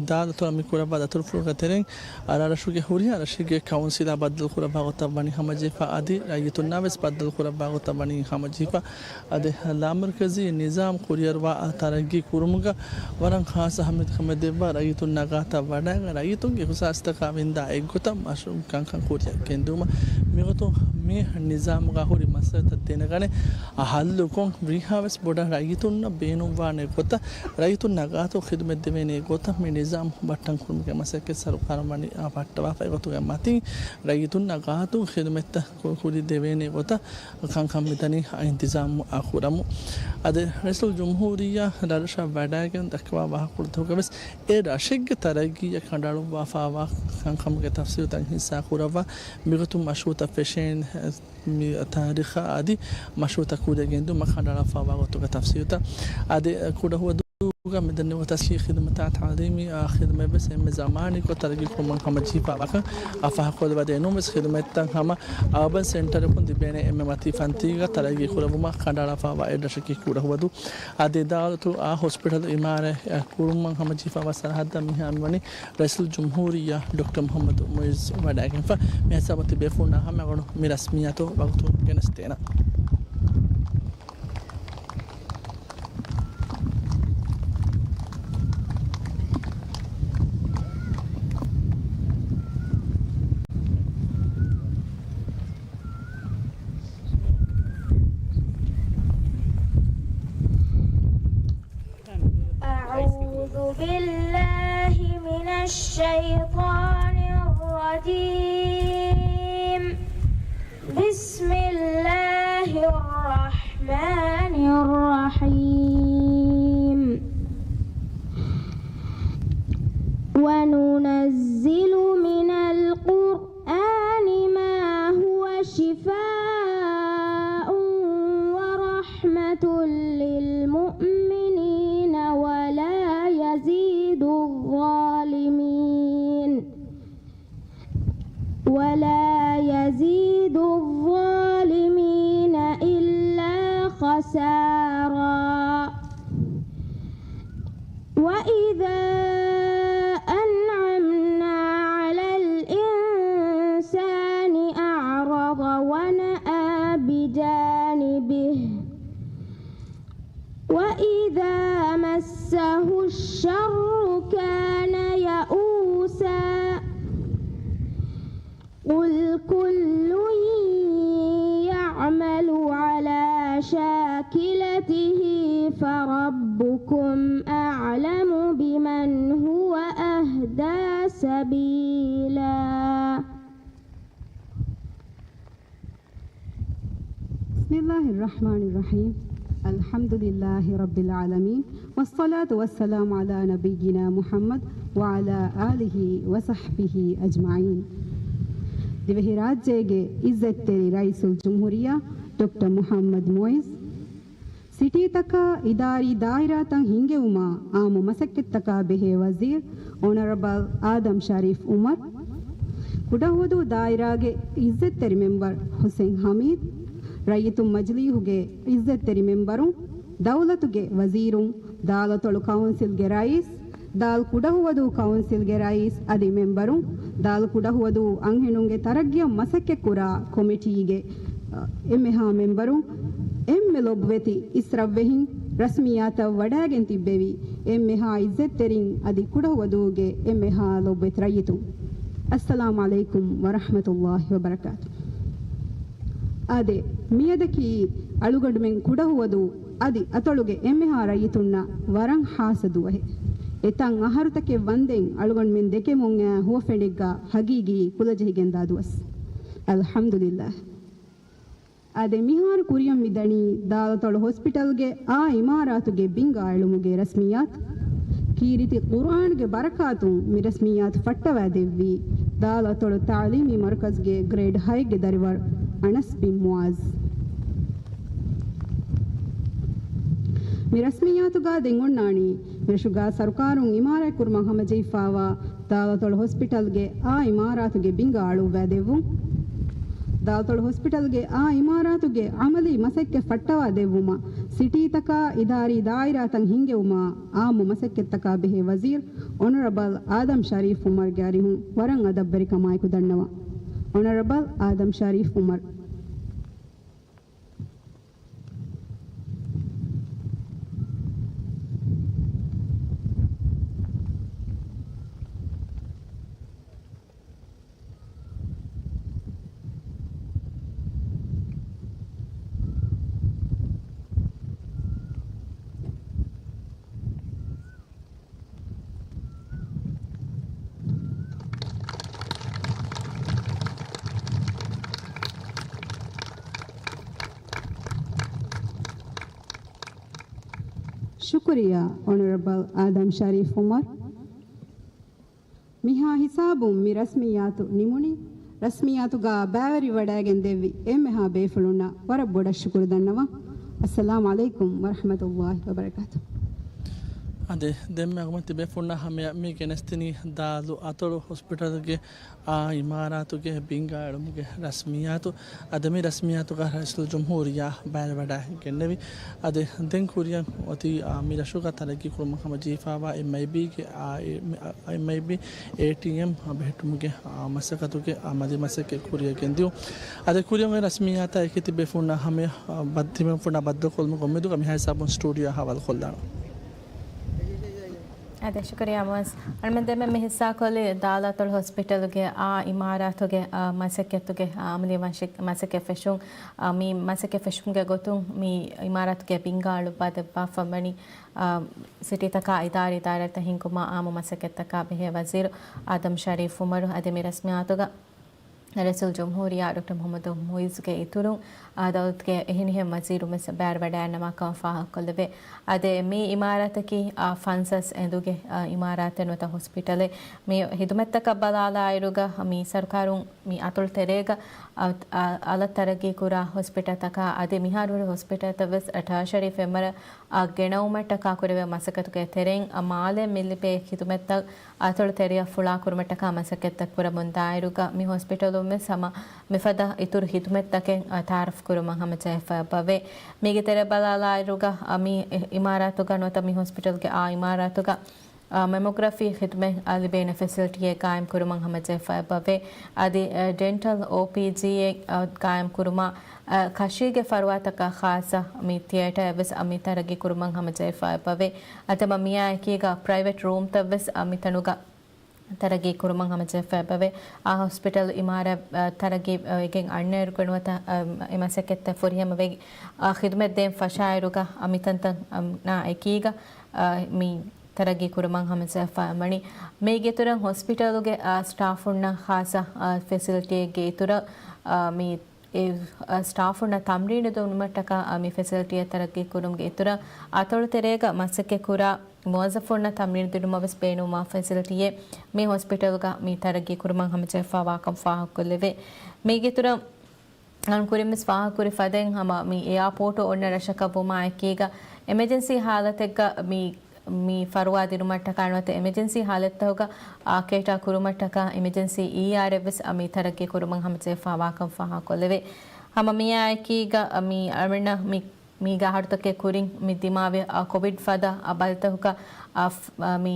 ދާލަތޮޅަށް މި ކުރައްވާ ދަތުރުފުޅުގެ ތެރެއިން، ރަށުގެ ހުރިހާ ރަށެއްގެ ކައުންސިލާ ބައްދަލު ކުރައްވާ ގޮތަށް ވަނީ ހަމަޖެހިފަ އަދި ރައްޔިތުންނާ ވެސް ބައްދަލު ކުރައްވާ ގޮތަށް ވަނީ ހަމަޖެހިފަ. އަދި ލާމަރުކަޒީ ނިޒާމް ކުރިއަރުވާ ތަރައްގީ ކުރުމުގަ ވަރަށް ޚާއްޞަ އަހައްމިޔަތު ކަމެއް ދެއްވާ ރައްޔިތުންނާ ގާތަށް ވަޑައިގެން ރައްޔިތުންގެ އިހުސާސްތަކާ ވިންދާ އެއްގޮތަށް މަޝްރޫޢު ކަންކަން ކުރިއަށް ގެންދިއުމަށް މިގޮތުން މި ނިޒާމުގަ ހުރި މައްސަލަތައް ދެނެގަނެ ހައްލުކޮށް ވީހާވެސް ބޮޑަށް ރައްޔިތުންނަށް ބޭނުންވާނެ ގޮތަށް ރައްޔިތުންނާ ގާތު ޚިދުމަތް ދެވޭނެ ގޮތަށް މި ނިޒާމް ބައްޓަން ކުރުމުގެ މަސައްކަތް ސަރުކާރުން ވަނީ އަ، ފައްޓަވާފަ. އެގޮތުގެ މަތިން ރައްޔިތުންނާ ގާތު ޚިދުމަތްތައް ކު، ކުރި ދެވޭނެ ގޮތަށް ކަންކަން މިދަނީ އިންތިޒާމު އަ، ކުރަމު. އަދި ރައީސުލްޖުމްހޫރިއްޔާ ރަށްރަށަށް ވަޑައިގެން ދައްކަވާ ވާހަކަފުޅުތަކުގަ ވެސް އެ ރަށެއްގެ ތަރައްގީއަށް ކަނޑައަޅުއްވާފައިވާ ކަންކަމުގެ ތަފްސީލުތައް ހިއްސާ ކުރައްވާ މިގޮތުން މަޝްރޫޢުތައް ފެށޭނެ މި ތާރީޚާ އަދި މަޝްރޫޢުތައް ކުރިއަށް ގެންދިއުމަށް ކަނޑައަޅާފައިވާ ގޮތުގެ ތަފްސީލުތައް. އަދި ކުޑަހުވަދޫގަ މިދަންނެވި ތަސްހީހު ޚިދުމަތާ ތަޢުލީމީ އާ ޚިދުމަތް ވެސް އެންމެ ޒަމާނީކޮށް ތަރައްގީ ކުރުމަށް ހަމަޖެހިފައިވާކަން އަ، ފާހަގަކޮށްލަވަދޭ. އެނޫން ވެސް ޚިދުމަތްތައް ހަމަ އާބަން ސެންޓަރަކުން ލިބޭނެ އެންމެ މަތީ ފަންތީގަ ތަރައްގީ ކުރެއްވުމަށް ކަނޑައަޅާފައިވާ އެއް ރަށަކީ ކުޑަހުވަދޫ. އަދި ދާލަތު އާ ހޮސްޕިޓަލް އިމާރާތް ކުރުމަށް ހަމަޖެހިފައިވާ ސަރަހައްދަށް މިހާ މިވަނީ ރައީސުލްޖުމްހޫރިއްޔާ ޑޮކްޓަރ މުޙައްމަދު މުޢިއްޒު ވަޑައިގެންފަ. މި ހިސާބުން ތިބޭފުޅުންނާ ހަމައަށް މި ރަސްމިއްޔާތު ވަގުތުން ގެނެސްދޭނަން. أعوذ بالله من الشيطان الرجيم. بسم الله الرحمن الرحيم. وننزل من القرآن القرآن ما هو شفاء ورحمة للمؤمنين ولا يزيد الظالمين، ولا يزيد الظالمين إلا خسارا. وإذا أنعمنا على الإنسان أعرض ونأى بجانبه، وإذا مسه الشر كان يئوسا. قل كل يعمل على شاكلته فربكم أعلم بمن هو أهدى سبيلا. بسم الله الرحمن الرحيم. الحمد لله رب العالمين. والصلاة والسلام على نبينا محمد وعلى آله وصحبه أجمعين. ދިވެހިރާއްޖޭގެ އިއްޒަތްތެރި ރައީސުލްޖުމްހޫރިއްޔާ ޑޮކްޓަރ މުޙައްމަދު މުޢިއްޒު، ސިޓީތަކާ އިދާރީ ދާއިރާތައް ހިންގެވުމާ އާއްމު މަސައްކަތްތަކާ ބެހޭ ވަޒީރު އޮނަރަބަލް އާދަމް ޝަރީފް އުމަރު، ކުޑަހުވަދޫ ދާއިރާގެ އިއްޒަތްތެރި މެމްބަރު ޙުސެން ޙަމީދު، ރައްޔިތުން މަޖިލީހުގެ އިއްޒަތްތެރި މެމްބަރުން، ދައުލަތުގެ ވަޒީރުން، ދާލަތޮޅު ކައުންސިލްގެ ރައީސް، ދާލް ކުޑަހުވަދޫ ކައުންސިލްގެ ރައީސް އަދި މެމްބަރުން، ދާލް ކުޑަހުވަދޫ އަންހެނުންގެ ތަރައްގީއަށް މަސައްކަތްކުރާ ކޮމިޓީގެ އެންމެހާ މެމްބަރުން، އެންމެ ލޮބުވެތި އިސްރަށްވެހިން، ރަސްމިއްޔާތަށް ވަޑައިގެން ތިއްބެވި އެންމެހާ އިއްޒަތްތެރިން އަދި ކުޑަހުވަދޫގެ އެންމެހާ ލޮބުވެތި ރައްޔިތުން، އައްސަލާމު ޢަލައިކުމް ވަރަޙްމަތުﷲި ވަބަރަކާތު. އާދެ، މިއަދަކީ އަޅުގަނޑުމެން ކުޑަހުވަދޫ އަދި އަތޮޅުގެ އެންމެހާ ރައްޔިތުންނަށް ވަރަށް ޚާއްޞަ ދުވަހެއް. އެތަން އަހަރުތަކެއް ވަންދެން އަޅުގަނޑުމެން ދެކެމުން އައި ހުވަފެނެއްގަ ހަގީގީ ކުލަޖެހިގެންދާ ދުވަސް. އަލްޙަމްދުލިއްލާހް. އާދެ، މިހާރު ކުރިއަށް މިދަނީ ދާލަތޮޅު ހޮސްޕިޓަލްގެ އާ އިމާރާތުގެ ބިންގާ އެޅުމުގެ ރަސްމިއްޔާތު. ކީރިތި ޤުރްއާންގެ ބަރަކާތުން މި ރަސްމިއްޔާތު ފައްޓަވާ ދެއްވީ ދާލަތޮޅު ތަޢުލީމީ މަރުކަޒުގެ ގްރޭޑް ހައެއްގެ ދަރިވަރު އަނަސް ބިން މުޢާޒް. މި ރަސްމިއްޔާތުގަ ދެން އޮންނާނީ މިރަށުގަ ސަރުކާރުން އިމާރާތްކުރުމަށް ހަމަޖެހިފައިވާ ދާލަތޮޅު ހޮސްޕިޓަލްގެ އާ އިމާރާތުގެ ބިންގާ އަޅުއްވާ ދެއްވުން. ދާލަތޮޅު ހޮސްޕިޓަލްގެ އާ އިމާރާތުގެ ޢަމަލީ މަސައްކަތް ފައްޓަވާ ދެއްވުމަށް ސިޓީތަކާ އިދާރީ ދާއިރާތައް ހިންގެވުމާ އާއްމު މަސައްކަތްތަކާ ބެހޭ ވަޒީރު އޮނަރަބަލް އާދަމް ޝަރީފް އުމަރުގެ އަރިހުން ވަރަށް އަދަބްވެރިކަމާއެކު ދަންނަވަން. އޮނަރަބަލް އާދަމް ޝަރީފް އުމަރު. ޝުކުރިއްޔާ، އޮނަރަބަލް އާދަމް ޝަރީފް އުމަރު. މިހާ ހިސާބުން މި ރަސްމިއްޔާތު ނިމުނީ. ރަސްމިއްޔާތުގަ ބައިވެރިވަޑައިގެން ދެއްވި އެންމެހާ ބޭފުޅުންނަށް ވަރަށް ބޮޑަށް ޝުކުރު ދަންނަވަން. އައްސަލާމު ޢަލައިކުމް ވަރަޙްމަތުﷲި ވަބަރަކާތު. އަދި ދެންމެ އަގުމަތި ބޭފުޅުންނާ ހަމަޔަށް މި ގެނެސްދިނީ ދާލު އަތޮޅު ހޮސްޕިޓަލްގެ އާ އިމާރާތުގެ ބިންގާއެޅުމުގެ ރަސްމިއްޔާތު. އަދި މި ރަސްމިއްޔާތުގަ ރައީސުލްޖުމްހޫރިއްޔާ ބައިވެވަޑައިގެންނެވި. އަދި ދެން ކުރިއަށް އޮތީ، އާ، މި ރަށުގަ ތަރައްގީ ކުރުމަށް ހަމަޖެހިފައިވާ އެމްއައިބީގެ، އާ، އެ، އެމްއައިބީ އޭޓީއެމް ބެހެއްޓުމުގެ، އާ، މަސައްކަތުގެ، އާ، މަލި މަސައްކަތް ކުރިއަށް ގެންދިއުން. އަދި ކުރިއަށް އޮތް ރަސްމިއްޔާތާ އެކި ތިބޭފުޅުންނާ ހަމަޔަށް، އާ، ބައްދިމެފުންނާ ބައްދަލުކޮށްލުމުގެ އުއްމީދުގަ މިހާ ހިސާބުން ސްޓޫޑިއޯ ހަވާލުކޮށްލާނަން. އަދި ޝުކުރިއްޔާ މުއައްޒަ. އަޅުމެން ދެންމެ މި ހިއްސާކޮށްލީ ދާލު އަތޮޅު ހޮސްޕިޓަލުގެ އާ އިމާރާތުގެ، އާ، މަސައްކަތުގެ، އާ، އަމަލީ މަސައް-، މަސައްކަތް ފެށުން. އާ، މި މަސައްކަތް ފެށުމުގެ ގޮތުން މި އިމާރާތުގެ ބިންގާ އަޅުއްވާ ދެއްވާފަ ވަނީ، އާ، ސިޓީތަކާ އިދާރީ ދާއިރާތައް ހިންގުމަށް އާއްމު މަސައްކަތްތަކާ ބެހޭ ވަޒީރު އާދަމް ޝަރީފް އުމަރު. އަދި މި ރަސްމިއްޔާތުގަ ރައީސުލްޖުމްހޫރިއްޔާ ޑޮކްޓަރ މުޙައްމަދު މުޢިއްޒުގެ އިތުރުން، އާ، ދައުލަތުގެ އެހެނިހެން ވަޒީރުން ވެސް ބައިވެރިވަޑައިގަންނަވާކަން ފާހަގަކޮށްލެވޭ. އަދި މި އިމާރާތަކީ، އާ، ފަންސާސް އެނދުގެ، އާ، އިމާރާތެއް ނުވަތަ ހޮސްޕިޓަލެއް. މި ހިދުމަތްތަކަށް ބަލާލާއިރުގަ މި ސަރުކާރުން މި އަތޮޅު ތެރޭގަ، އާ، އާ، އަލަށް ތަރައްގީ ކުރާ ހޮސްޕިޓަލްތަކާ އަދި މިހާރު ހުރި ހޮސްޕިޓަލްތައް ވެސް ޓާޝަރީ ފެންވަރަށް އާ، ގެނައުމަށްޓަކާ ކުރެވޭ މަސައްކަތުގެ ތެރެއިން، އާ، މާލެ މި ލިބޭ ޚިދުމަތްތައް އަތޮޅު ތެރެއަށް ފުޅާ ކުރުމަށްޓަކާ މަސައްކަތްތައް ކުރަމުން ދާއިރުގަ މި ހޮސްޕިޓަލުން ވެސް ހަމަ މިފަދަ އިތުރު ޚިދުމަތްތަކެއް، އާ، ތައާރަފް ކުރުމަށް ހަމަޖެހިފައި އެބަވޭ. މީގެ ތެރެ ބަލާލާއިރުގަ، އާ، މި އިމާރާތުގަ ނުވަތަ މި ހޮސްޕިޓަލްގެ އާ އިމާރާތުގަ އާ، މެމޮގްރަފީ ޚިދުމަތް، އާ، ލިބޭނެ ފެސިލިޓީއެއް ގާއިމް ކުރުމަށް ހަމަޖެހިފައި އެބަވޭ. އަދި، އެ، ޑެންޓަލް، އޯޕީޖީއެއް، އާ، ގާއިމް ކުރުމަށް، އާ، ކަށީގެ ފަރުވާތަކަށް ޚާއްޞަ މި ތިއޭޓަރެއް ވެސް، އާ، މި ތަރައްގީ ކުރުމަށް ހަމަޖެހިފައި އެބަވޭ. އަދި ހަމަ މިއާ އެކީގަ ޕްރައިވެޓް ރޫމްތައް ވެސް، އާ، މިތަނުގަ ތަރައްގީ ކުރުމަށް ހަމަޖެހިފައި އެބަވޭ. އާ، ހޮސްޕިޓަލް އިމާރާތް، އާ، ތަރައްގީ، އާ، ވެގެން އަންނައިރުގަ ނުވަތަ، އާ، އެ މަސައްކަތްތައް ފުރިހަމަވެ، އާ، ޚިދުމަތް ދޭން ފަށާއިރުގަ، އާ، މިތަންތަން، އާ، އެކީގަ، އާ، މި ތަރައްގީ ކުރުމަށް ހަމަޖެހިފައި ވަނީ. މީގެ އިތުރަށް ހޮސްޕިޓަލުގެ، އާ، ސްޓާފުންނަށް ޚާއްޞަ، އާ، ފެސިލިޓީއެއްގެ އިތުރަށް، އާ، މި އެ، އާ، ސްޓާފުންނަށް ތަމްރީނު ދިނުމަށްޓަކާ، އާ، މި ފެސިލިޓީއެއް ތަރައްގީ ކުރުމުގެ އިތުރަށް، އަތޮޅު ތެރޭގަ މަސައްކަތް ކުރާ މުވައްޒަފުންނަށް ތަމްރީނު ދިނުމަށް ވެސް ބޭނުންވާ ފެސިލިޓީއެއް މި ހޮސްޕިޓަލުގަ މި ތަރައްގީ ކުރުމަށް ހަމަޖެހިފައިވާކަން ފާހަގަކޮށްލެވޭ. މީގެ އިތުރަށް އަން ކުރިން ވެސް ފާހަގަކުރި ފަދައިން ހަމަ މި އެއާޕޯޓު އޮންނަ ރަށަކަށް ވުމާ އެކީގަ، އެމަޖެންސީ ހާލަތެއްގަ މި، މި ފަރުވާ ދިނުމަށްޓަކާ ނުވަތަ އެމަޖެންސީ ހާލަތްތަކުގަ، އާ، ކޭޓާ ކުރުމަށްޓަކާ އެމަޖެންސީ އީއާރެއް ވެސް، އާ، މި ތަރައްގީ ކުރުމަށް ހަމަޖެހިފައިވާކަން ފާހަގަކޮށްލެވޭ. ހަމަ މިއާ އެކީގަ، އާ، މި އަޅުމެންނަށް މި މީގެ އަހަރުތަކެއް ކުރިން މި ދިމާވި، އާ، ކޮވިޑް ފަދަ، އާ، ބަލިތަކުގަ، އާ، މި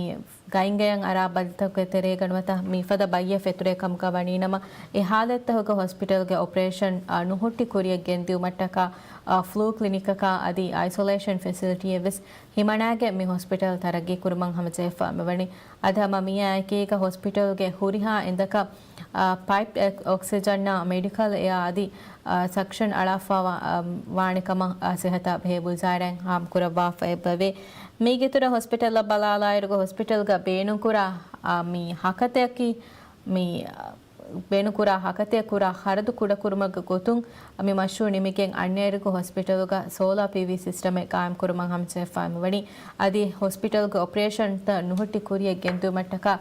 ގައިންގަޔަށް އަރާ ބަލިތަކުގެ ތެރޭގަ ނުވަތަ މިފަދަ ބައްޔެއް ފެތުރޭ ކަމުގަ ވަނީނަމަ، އެ ހާލަތްތަކުގަ ހޮސްޕިޓަލްގެ އޮޕަރޭޝަން، އާ، ނުހުއްޓި ކުރިއަށް ގެންދިއުމަށްޓަކާ، އާ، ފްލޫ ކްލިނިކަކާ އަދި އައިސޮލޭޝަން ފެސިލިޓީއެއް ވެސް ހިމަނާގެން މި ހޮސްޕިޓަލް ތަރައްގީ ކުރުމަށް ހަމަޖެހިފަ މިވަނީ. އަދި ހަމަ މިއާ އެކީގަ ހޮސްޕިޓަލްގެ ހުރިހާ އެނދަކަށް، އާ، ޕައިޕް އެ-، އޮކްސިޖަނާ މެޑިކަލް އެއާ އަދި، އާ، ސަކްޝަން އަޅާފައި ވާ-، އާ، ވާނެ ކަމަށް، އާ، ސިހަތާ ބެހޭ ވުޒާރާއިން ހާމަކުރައްވާފަ އެބަވޭ. މީގެ އިތުރަށް ހޮސްޕިޓަލަށް ބަލާލާއިރުގަ ހޮސްޕިޓަލްގަ ބޭނުންކުރާ، އާ، މި ހަކަތައަކީ މި، އާ، ބޭނުންކުރާ ހަކަތައެއް ކުރާ ޚަރަދު ކުޑަކުރުމަށްގެ ގޮތުން މި މަޝްރޫއު ނިމިގެން އަންނައިރުގަ ހޮސްޕިޓަލުގަ ސޯލާ ޕީވީ ސިސްޓަމެއް ގާއިމްކުރުމަށް ހަމަޖެހިފައި މިވަނީ. އަދި ހޮސްޕިޓަލްގެ އޮޕަރޭޝަންތައް ނުހުއްޓި ކުރިއަށް ގެންދިއުމަށްޓަކާ،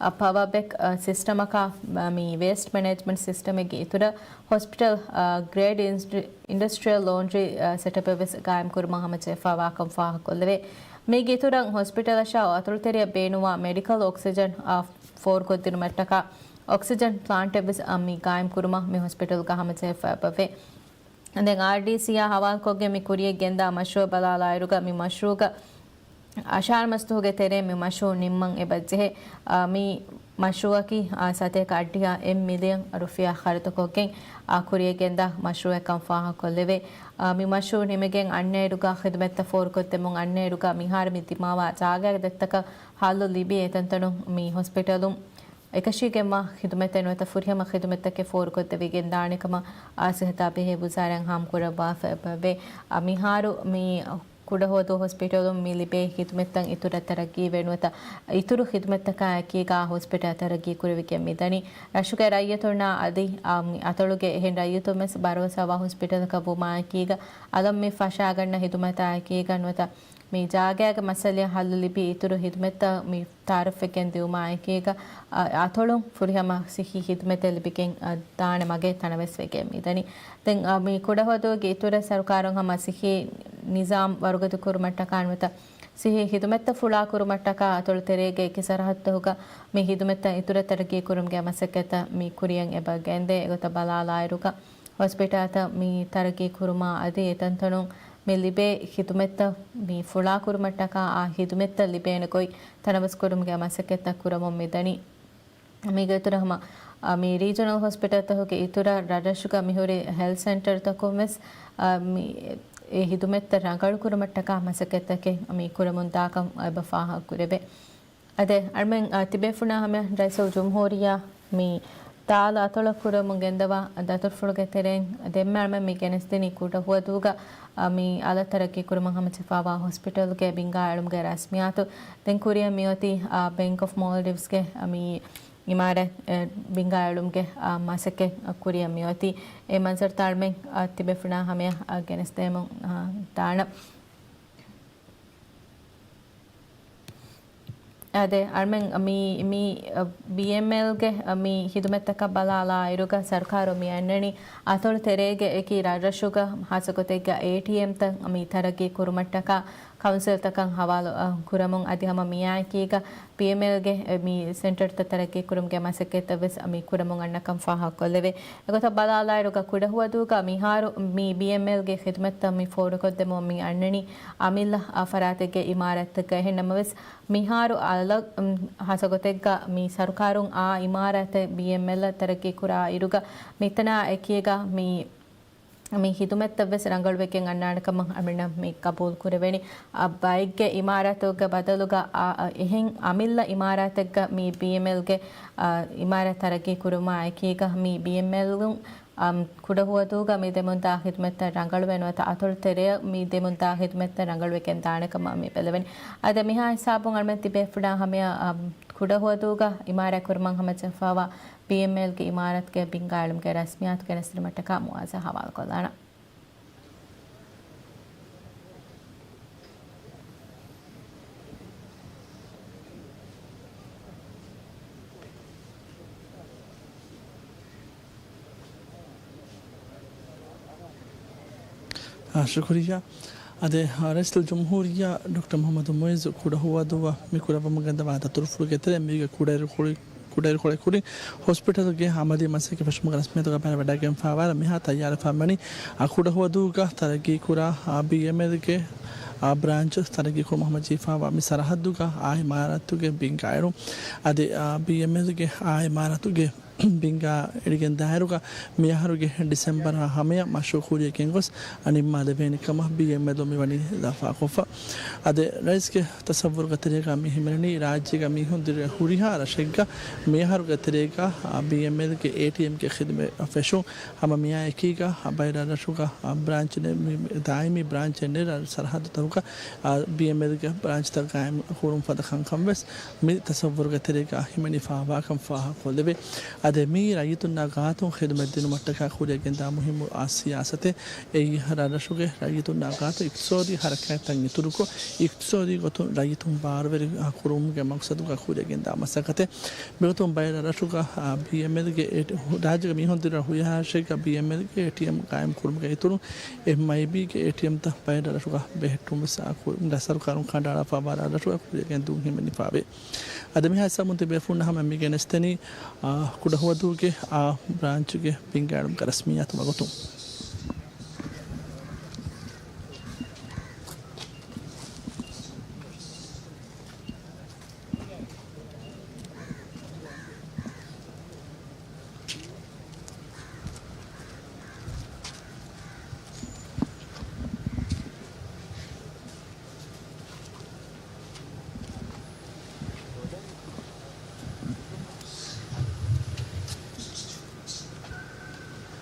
އަ، ޕަވަރ ބެކް، އަ، ސިސްޓަމަކާ، އަ، މި ވޭސްޓް މެނޭޖްމަންޓް ސިސްޓަމެއްގެ އިތުރަށް ހޮސްޕިޓަލް، އަ، ގްރޭޑް އިންސް-، އިންޑަސްޓްރިއަލް ލޯންޑްރީ، އަ، ސެޓަޕެއް ވެސް ގާއިމްކުރުމަށް ހަމަޖެހިފައިވާކަން ފާހަގަކޮށްލެވޭ. މީގެ އިތުރަށް ހޮސްޕިޓަލަށާ އަތޮޅުތެރެއަށް ބޭނުންވާ މެޑިކަލް އޮކްސިޖަން، އަ، ފޯރުކޮށްދިނުމަށްޓަކާ އޮކްސިޖަން ޕްލާންޓެއް ވެސް، އަ، މި ގާއިމްކުރުމަށް މި ހޮސްޕިޓަލްގަ ހަމަޖެހިފައި އެބަވޭ. ދެން އާރްޑީސީއާ ހަވާލުކޮށްގެން މި ކުރިޔަށް ގެންދާ މަޝްރޫއަށް ބަލާލާއިރުގަ މި މަޝްރޫއަކަށް އަށާރަ މަސްދުވަހުގެ ތެރޭ މި މަޝްރޫއު ނިންމަން އެބަޖެހޭ. އާ، މި މަޝްރޫއަކީ، އާ، ސަތޭކަ އަށްޑިހަ އެއް މިލިއަން ރުފިޔާ ޚަރަދުކޮށްގެން، އާ، ކުރިޔަށް ގެންދާ މަޝްރޫއެއްކަން ފާހަގަކޮށްލެވޭ. އާ، މި މަޝްރޫއު ނިމިގެން އަންނައިރުގަ ޚިދުމަތްތައް ފޯރުކޮށްދެމުން އަންނައިރުގަ މިހާރު މި ދިމާވާ ޖާގައިގެ ދަތިތަކަށް ހައްލު ލިބި އެތަންތަނުން މި ހޮސްޕިޓަލުން އެކަށީގެންވާ ޚިދުމަތެއް ނުވަތަ ފުރިހަމަ ޚިދުމަތްތަކެއް ފޯރުކޮށްދެވިގެން ދާނެ ކަމަށް، އާ، ސިހަތާ ބެހޭ ވުޒާރާއިން ހާމަކުރައްވާފަ އެބަވޭ. އާ، މިހާރު މި ކުޑަހުވަދޫ ހޮސްޕިޓަލުން މި ލިބޭ ޚިދުމަތްތައް އިތުރަށް ތަރައްގީވެ ނުވަތަ އިތުރު ޚިދުމަތްތަކާ އެކީގަ ހޮސްޕިޓަލް ތަރައްގީ ކުރެވިގެން މިދަނީ. ރަށުގެ ރައްޔިތުންނާ އަދި، އާ، މި އަތޮޅުގެ އެހެން ރައްޔިތުން ވެސް ބަރޯސާވާ ހޮސްޕިޓަލަކަށް ވުމާ އެކީގަ އަލަށް މި ފަށާގަންނަ ޚިދުމަތާ އެކީގަ ނުވަތަ މި ޖާގައިގެ މައްސަލައަށް ހައްލު ލިބި އިތުރު ޚިދުމަތްތައް މި ތައާރަފްވެގެން ދިއުމާ އެކީގަ، އަ، އަތޮޅުން ފުރިހަމަ ޞިއްޙީ ޚިދުމަތެއް ލިބިގެން، އަ، ދާނެ މަގެއް ތަނަވަސްވެގެން މިދަނީ. ދެން، އަ، މި ކުޑަހުވަދޫގެ އިތުރަށް ސަރުކާރުން ހަމަ ޞިއްޙީ ނިޒާމް ވަރުގަދަ ކުރުމަށްޓަކާ ނުވަތަ ޞިއްޙީ ޚިދުމަތްތައް ފުޅާ ކުރުމަށްޓަކާ އަތޮޅު ތެރޭގެ އެކި ސަރަހައްދުތަކުގަ މި ޚިދުމަތްތައް އިތުރަށް ތަރައްގީ ކުރުމުގެ މަސައްކަތްތައް މި ކުރިޔަށް އެބަ ގެންދޭ. އެގޮތަށް ބަލާލާއިރުގަ ހޮސްޕިޓަލްތައް މި ތަރައްގީ ކުރުމާ އަދި އެތަންތަނުން މި ލިބޭ ޚިދުމަތްތައް މި ފުޅާ ކުރުމަށްޓަކާ އާ ޚިދުމަތްތައް ލިބޭނެ ގޮތް ތަނަވަސްކުރުމުގެ މަސައްކަތްތައް ކުރަމުން މިދަނީ. މީގެ އިތުރަށް ހަމަ، އާ، މި ރީޖަނަލް ހޮސްޕިޓަލްތަކުގެ އިތުރަށް ރަށްރަށުގަ މިހުރި ހެލްތް ސެންޓަރުތަކުން ވެސް، އާ، މި އެ ޚިދުމަތްތައް ރަނގަޅު ކުރުމަށްޓަކާ މަސައްކަތްތަކެއް މި ކުރަމުން ދާކަން އެބަ ފާހަގަ ކުރެވޭ. އަދެ، އަޅުމެން، އާ، ތިބޭފުޅާ ހަމަ ރައީސުލް ޖުމްހޫރިއްޔާ މި ތާލު އަތޮޅަށް ކުރަމުން ގެންދަވާ ދަތުރުފުޅުގެ ތެރެއިން ދެންމެ އަޅުމެން މި ގެނެސްދިނީ ކުޑަހުވަދޫގަ، އާ، މި އަލަށް ތަރައްގީ ކުރުމަށް ހަމަޖެހިފައިވާ ހޮސްޕިޓަލްގެ ބިންގާއެޅުމުގެ ރަސްމިއްޔާތު. ދެން ކުރިއަށް މިއޮތީ، އާ، ބެންކް އޮފް މޯލްޑިވްސްގެ، އާ، މި އިމާރާތް، އެ، ބިންގާއެޅުމުގެ، އާ، މަސައްކަތް ކުރިއަށް މިއޮތީ. އެ މަންޒަރުތައް އަޅުމެން، އާ، ތިބޭފުޅާ ހަމަޔަށް، އާ، ގެނެސްދޭމުން، އާ، ދާނަން. އާދެ، އަޅުމެން މި، މި، އަ، ބީއެމްއެލްގެ، އަ، މި ޚިދުމަތްތަކަށް ބަލާލާއިރުގަ ސަރުކާރު މި އަންނަނީ އަތޮޅު ތެރޭގެ އެކި ރަށްރަށުގަ ހާއްސަގޮތެއްގަ އޭޓީއެމްތައް މި ތަރައްގީ ކުރުމަށްޓަކާ ކައުންސިލްތަކަށް ހަވާލު، އަ، ކުރަމުން އަދި ހަމަ މިއާއެކީގަ ބީއެމްއެލްގެ މި ސެންޓަރތައް ތަރައްގީ ކުރުމުގެ މަސައްކަތްތައް ވެސް މި ކުރަމުން އަންނަކަން ފާހަގަކޮށްލެވޭ. އެގޮތަށް ބަލާލާއިރުގަ ކުޑަހުވަދޫގަ މިހާރު މި ބީއެމްއެލްގެ ޚިދުމަތްތައް މި ފޯރުކޮށްދެމުން މި އަންނަނީ އަމިއްލަ، އަ، ފަރާތެއްގެ އިމާރާތެއްގަ. އެހެން ނަމަވެސް، މިހާރު އަލަށް، އުން، ހާއްސަގޮތެއްގަ މި ސަރުކާރުން އާ އިމާރާތެއް ބީއެމްއެލްއަށް ތަރައްގީ ކުރާ އިރުގަ މިތަނާ އެކީގަ މި، މި ޚިދުމަތްތައް ވެސް ރަނގަޅުވެގެން އަންނާނެ ކަމަށް އަޅުމެންނަށް މި ގަބޫލު ކުރެވެނީ. އަ، ބައެއްގެ އިމާރާތުގެ ބަދަލުގަ އާ، އަ، އެހެން އަމިއްލަ އިމާރާތެއްގަ މި ބީއެމްއެލްގެ، އަ، އިމާރާތް ތަރައްގީ ކުރުމާ އެކީގަ މި ބީއެމްއެލް އަމް، ކުޑަހުވަދޫގަ މި ދެމުންދާ ޚިދުމަތްތައް ރަނގަޅުވެ ނުވަތަ އަތޮޅު ތެރެއަށް މި ދެމުންދާ ޚިދުމަތްތައް ރަނގަޅުވެގެން ދާނެ ކަމަށް މި ބެލެވެނީ. އަދި މިހާ ހިސާބުން އަޅުމެން ތިބޭފުޅާ ހަމަޔަށް، އަމް، ކުޑަހުވަދޫގަ އިމާރާތް ކުރުމަށް ހަމަޖެހިފައިވާ ބީއެމްއެލްގެ އިމާރާތުގެ ބިންގާ އެޅުމުގެ ރަސްމިއްޔާތު ގެނެސްދިނުމަށްޓަކާ މުއާޒަށް ހަވާލުކޮށްލާނަން. އާ، ޝުކުރިއްޔާ. އަދި، އާ، ރައީސުލްޖުމްހޫރިއްޔާ ޑޮކްޓަރ މުޙައްމަދު މުޢިއްޒު ކުޑަހުވަދޫއަށް މި ކުރައްވަމުން ގެންދަވާ ދަތުރުފުޅުގެ ތެރެއިން މީގަ ކުޑައިރުކޮޅެއް، ކުޑައިރުކޮޅެއް ކުރިން ހޮސްޕިޓަލްގެ އަމަލީ މަސައްކަތް ފެށުމުގެ ރަސްމިއްޔާތުގަ ބައިވެވަޑައިގެންފާވާ މިހާ ތައްޔާރުވެފާވަނީ، އާ، ކުޑަހުވަދޫގަ ތަރައްގީކުރާ، އާ، ބީއެމްއެލްގެ، އާ، ބްރާންޗު ތަރައްގީކުރުމަށް ހަމަޖެހިފާވާ މި ސަރަހައްދުގަ އާ އިމާރާތުގެ ބިންގާއެޅުން. އަދި، އާ، ބީއެމްއެލްގެ އާ އިމާރާތުގެ ބިންގާ އެޅިގެން ދާއިރުގަ މިއަހަރުގެ ޑިސެމްބަރާ ހަމަޔަށް މަޝްރޫޢު ކުރިޔަށް ގެންގޮސް ނިންމާލެވޭނެ ކަމަށް ބީއެމްއެލް މިވަނީ ދަފާކޮށްފަ. އަދި ރައީސްގެ ތަސައްވުރުގެ ތެރޭގަ މި ހިމެނެނީ ރާއްޖޭގަ މީހުން ދިރިއުޅޭ ހުރިހާ ރަށެއްގަ މިއަހަރުގެ ތެރޭގަ، އާ، ބީއެމްއެލްގެ އޭޓީއެމްގެ ޚިދުމަތް ފެށުން. ހަމަ މިއާއެކީގަ ބައެއް ރަށްރަށުގަ، އާ، ބްރާންޗެއް ނެތް، މި، މި ދާއިމީ ބްރާންޗެއް ނެތް ރަށް ސަރަހައްދުތަކުގަ، އާ، ބީއެމްއެލްގެ ބްރާންޗްތައް ގާއިމް ކުރުން ފަދަ ކަންކަން ވެސް މި ތަސައްވުރުގެ ތެރޭގަ ހިމެނިފާވާކަން ފާހަގަކޮށްލެވޭ. އަދި މީ ރައްޔިތުންނާ ގާތުން ޚިދުމަތް ދިނުމަށްޓަކާ ކުރިޔަށް ގެންދާ މުހިއްމު، އާ، ސިޔާސަތެއް. އެއީ ރަށްރަށުގެ ރައްޔިތުންނާ ގާތުން އިޤްތިޞާދީ ހަރަކާތްތައް އިތުރުކޮށް، އިޤްތިޞާދީ ގޮތުން ރައްޔިތުން ބާރުވެރި، އާ، ކުރުމުގެ މަޤްޞަދުގަ ކުރިޔަށް ގެންދާ މަސައްކަތެއް. މިގޮތުން ބައެއް ރަށްރަށުގަ، އާ، ބީއެމްއެލްގެ އޭޓީ-، ރާއްޖޭގެ މީހުން ދިރިއުޅޭ ހުރިހާ ރަށެއްގަ ބީއެމްއެލްގެ އޭޓީއެމް ގާއިމް ކުރުމުގެ އިތުރުން، އެމްއައިބީގެ އޭޓީއެމްތައް ބައެއް ރަށްރަށުގަ ބެހެއްޓުން ވެސް، އާ، ކު-، ސަރުކާރުން ކަނޑައަޅާފައިވާ ރަށްރަށުގަ ކުރިޔަށް ގެންދިއުން ހިމެނިފާވޭ. އަދި މިހާ ހިސާބުން ތިބޭފުޅުންނަށް ހަމަ މި ގެނެސްދެނީ، އާ، ކުޑަހުވަދޫގެ އާ ބްރާންޗުގެ ބިންގާއެޅުމުގެ ރަސްމިއްޔާތު ވަގުތު.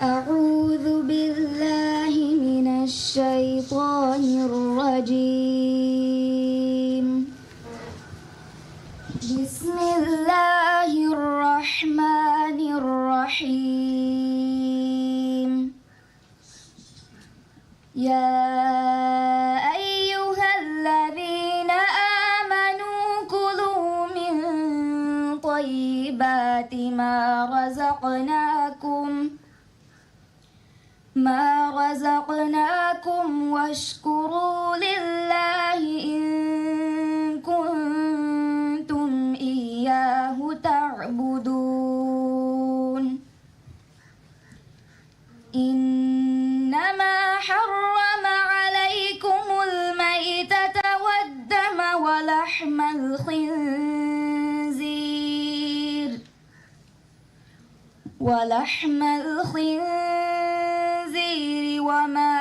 أعوذ بالله من الشيطان الرجيم. بسم الله الرحمن الرحيم. يا أيها الذين آمنوا كلوا من طيبات ما رزقناكم، ما رزقناكم واشكروا لله إن كنتم إياه تعبدون. إنما حرم عليكم الميتة والدم ولحم الخنزير، ولحم الخنزير وما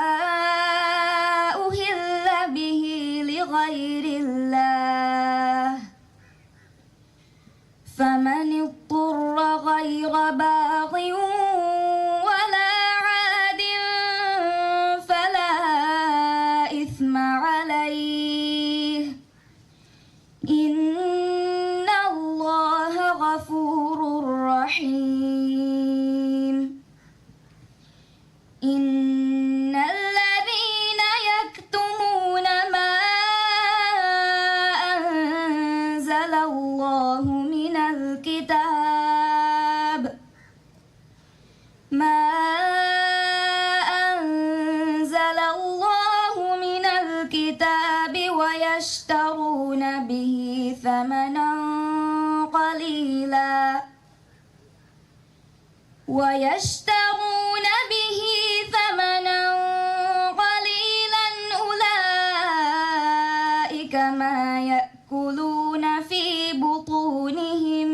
أهل به لغير الله، فمن اضطر غير باغ ولا عاد فلا إثم عليه، إن الله غفور رحيم. إن الذين يكتمون ما أنزل الله من الكتاب، ما أنزل الله من الكتاب ويشترون به ثمنا قليلا، ويشترون به ثمنا قليلا أولئك ما يأكلون في بطونهم،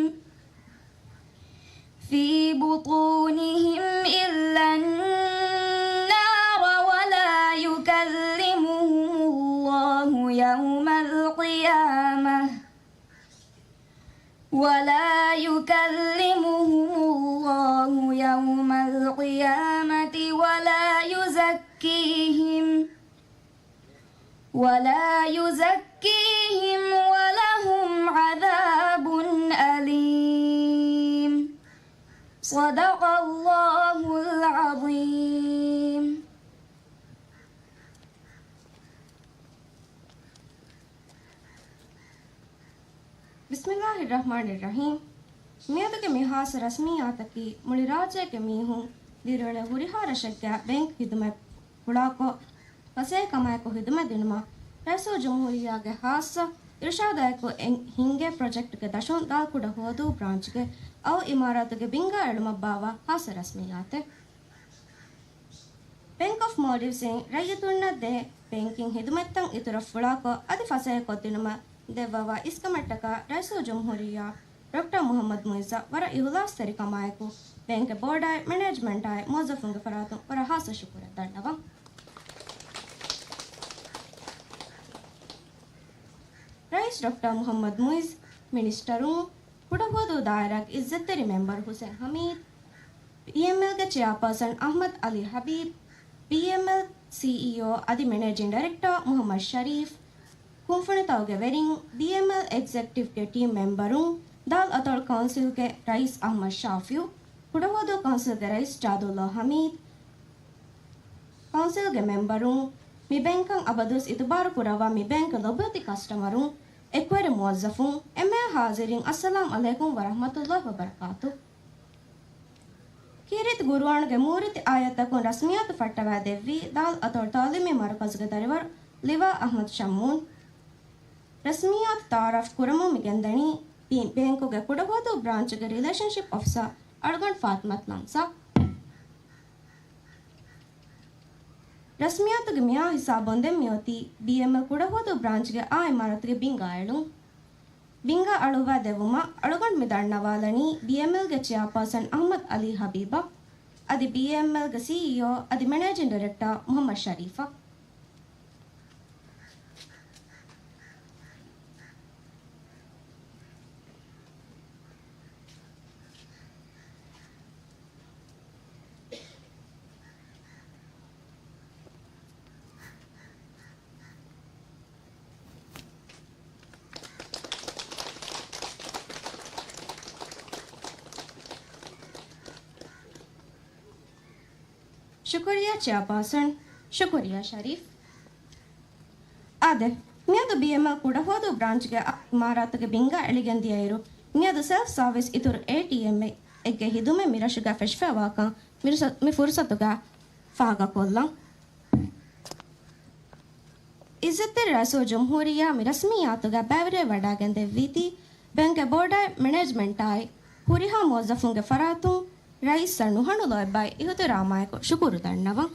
في بطونهم إلا النار، ولا يكلمهم الله يوم القيامة، ولا يكلمهم الله يوم القيامة ولا يزكيهم، ولا يزكيهم ولهم عذاب أليم. صدق الله العظيم. بسم الله الرحمن الرحيم. މިއަދުގެ މި ހާއްސަ ރަސްމިއްޔާތަކީ މުޅި ރާއްޖޭގެ މީހުން ދިރިއުޅޭ ހުރިހާ ރަށެއްގެ ބޭންކް ހިދުމަތް ފުޅާކޮށް، ފަސޭހަކަމާއެކު ހިދުމަތް ދިނުމަށް ރައީސުލްޖުމްހޫރިއްޔާގެ ހާއްސަ އިރުޝާދާއެކު އެ ހިންގޭ ޕްރޮޖެކްޓްގެ ދަށުން ދާލް ކުޑަހުވަދޫ ބްރާންޗްގެ އައު އިމާރާތުގެ ބިންގާ އެޅުމަށް ބާއްވާ ހާއްސަ ރަސްމިއްޔާތެއް. ބޭންކް އޮފް މޯލްޑިވްސްއިން ރައްޔިތުންނަށް ދޭ ބޭންކިން ހިދުމަތްތައް އިތުރަށް ފުޅާކޮށް، އަދި ފަސޭހަކޮށްދިނުމަށް ދެއްވަވާ އިސްކަމަށްޓަކާ ރައީސުލްޖުމްހޫރިއްޔާ ޑޮކްޓަރ މުހައްމަދު މުއިއްޒަށް ވަރަށް އިހުލާސްތެރިކަމާއެކު، ބޭންކްގެ ބޯޑާއި މެނޭޖްމަންޓާއި މުވައްޒަފުންގެ ފަރާތުން ވަރަށް ހާއްސަ ޝުކުރެއް ދަންނަވަން. ރައީސް ޑޮކްޓަރ މުހައްމަދު މުއިއްޒު، މިނިސްޓަރުން، ކުޑަހުވަދޫ ދާއިރާގެ އިއްޒަތްތެރި މެމްބަރު ހުސެން ހަމީދު، ބީއެމްއެލްގެ ޗެއާޕާސަން އަޙްމަދު ޢަލީ ޙަބީބު، ބީއެމްއެލް ސީއީއޯ އަދި މެނޭޖިން ޑައިރެކްޓަރ މުޙައްމަދު ޝަރީފް، ކުންފުނިތަކުގެ ވެރިން، ބީއެމްއެލް އެގްޒެކެޓިވްގެ ޓީމް މެމްބަރުން، ދާލް އަތޮޅު ކައުންސިލްގެ ރައީސް އަޙްމަދު ޝާފިޢު، ކުޑަހުވަދޫ ކައުންސިލްގެ ރައީސް ޖާދުﷲ ޙަމީދު، ކައުންސިލްގެ މެމްބަރުން، މި ބޭންކަށް އަބަދުވެސް އިތުބާރު ކުރައްވާ މި ބޭންކްގެ ލޮބުވެތި ކަސްޓަމަރުން، އެކުވެރި މުވައްޒަފުން، އެންމެހާ ޙާޟިރީން، އައްސަލާމް ޢަލައިކުމް ވަރަޙްމަތުﷲ ވަބަރަކާތު. ކީރިތި ޤުރުއާނުގެ މޫރިތި އާޔަތްތަކުން ރަސްމިއްޔާތު ފައްޓަވައިދެއްވީ ދާލް އަތޮޅު ތަޢުލީމީ މަރުކަޒުގެ ދަރިވަރު ލިވާ އަޙްމަދު ޝައްމޫން. ރަސްމިއްޔާތު ތަޢާރަފް ކުރަމުން މި ގެންދަނީ ބޭ-، ބޭންކުގެ ކުޑަހުވަދޫ ބްރާންޗުގެ ރިލޭޝަންޝިޕް އޮފިސަރ އަޅުގަނޑު ފާތިމަތު ލަމްސާ. ރަސްމިއްޔާތުގެ މިއާ ހިސާބުން ދެން މިއޮތީ ބީއެމްއެލް ކުޑަހުވަދޫ ބްރާންޗުގެ އާ އިމާރާތުގެ ބިންގާ އެޅުން. ބިންގާ އަޅުއްވައި ދެއްވުމަށް އަޅުގަނޑު މި ދަންނަވާލަނީ ބީއެމްއެލްގެ ޗެއާޕާސަން އަޙްމަދު ޢަލީ ޙަބީބަށް، އަދި ބީއެމްއެލްގެ ސީއީއޯ އަދި މެނޭޖިން ޑައިރެކްޓަރ މުޙައްމަދު ޝަރީފަށް. ޝުކުރިއްޔާ ޗެއާޕާސަން. ޝުކުރިއްޔާ ޝަރީފް. އާދެ، މިއަދު ބީއެމްއެލް ކުޑަހުވަދޫ ބްރާންޗްގެ އާ އިމާރާތުގެ ބިންގާ އެޅިގެން ދިޔައިރު، މިއަދު ސެލްފް ސާވިސް އިތުރު އޭޓީއެމްއެއްގެ ހިދުމަތް މި ރަށުގަ ފެށިފައިވާކަން މި ފުރުސަ-، މި ފުރުސަތުގަ ފާހަގަކޮށްލަން. އިއްޒަތްތެރި ރައީސުލްޖުމްހޫރިއްޔާ މި ރަސްމިއްޔާތުގަ ބައިވެރިވެވަޑައިގެންދެއްވީތީ، ބޭންކްގެ ބޯޑާއި މެނޭޖްމަންޓާއި ހުރިހާ މުވައްޒަފުންގެ ފަރާތުން ރައީސްއަށް ނުހަނު ލޯތްބާއި އިހުތިރާމާއެކު ޝުކުރު ދަންނަވަން.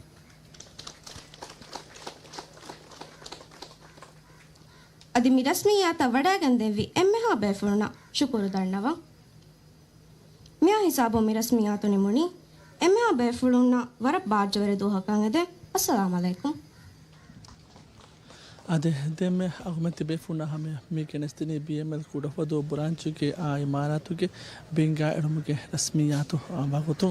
އަދި މި ރަސްމިއްޔާތަށް ވަޑައިގެންދެއްވި އެންމެހާ ބޭފުޅުންނަށް ޝުކުރު ދަންނަވަން. މިއާ ހިސާބުން މި ރަސްމިއްޔާތު ނިމުނީ. އެންމެހާ ބޭފުޅުންނަށް ވަރަށް ބާއްޖަވެރި ދުވަހަކަށް އެދެން. އައްސަލާމް ޢަލައިކުމް. އާދެ، ދެންމެ އަޅުގަނޑުމެން ތިބޭފުޅުންނާ ހަމަޔަށް މި ގެނެސްދިނީ ބީއެމްއެލް ކުޑަހުވަދޫ ބުރާންޗުގެ އާ އިމާރާތުގެ ބިންގާ އެޅުމުގެ ރަސްމިއްޔާތު، އާ، ވަގުތު.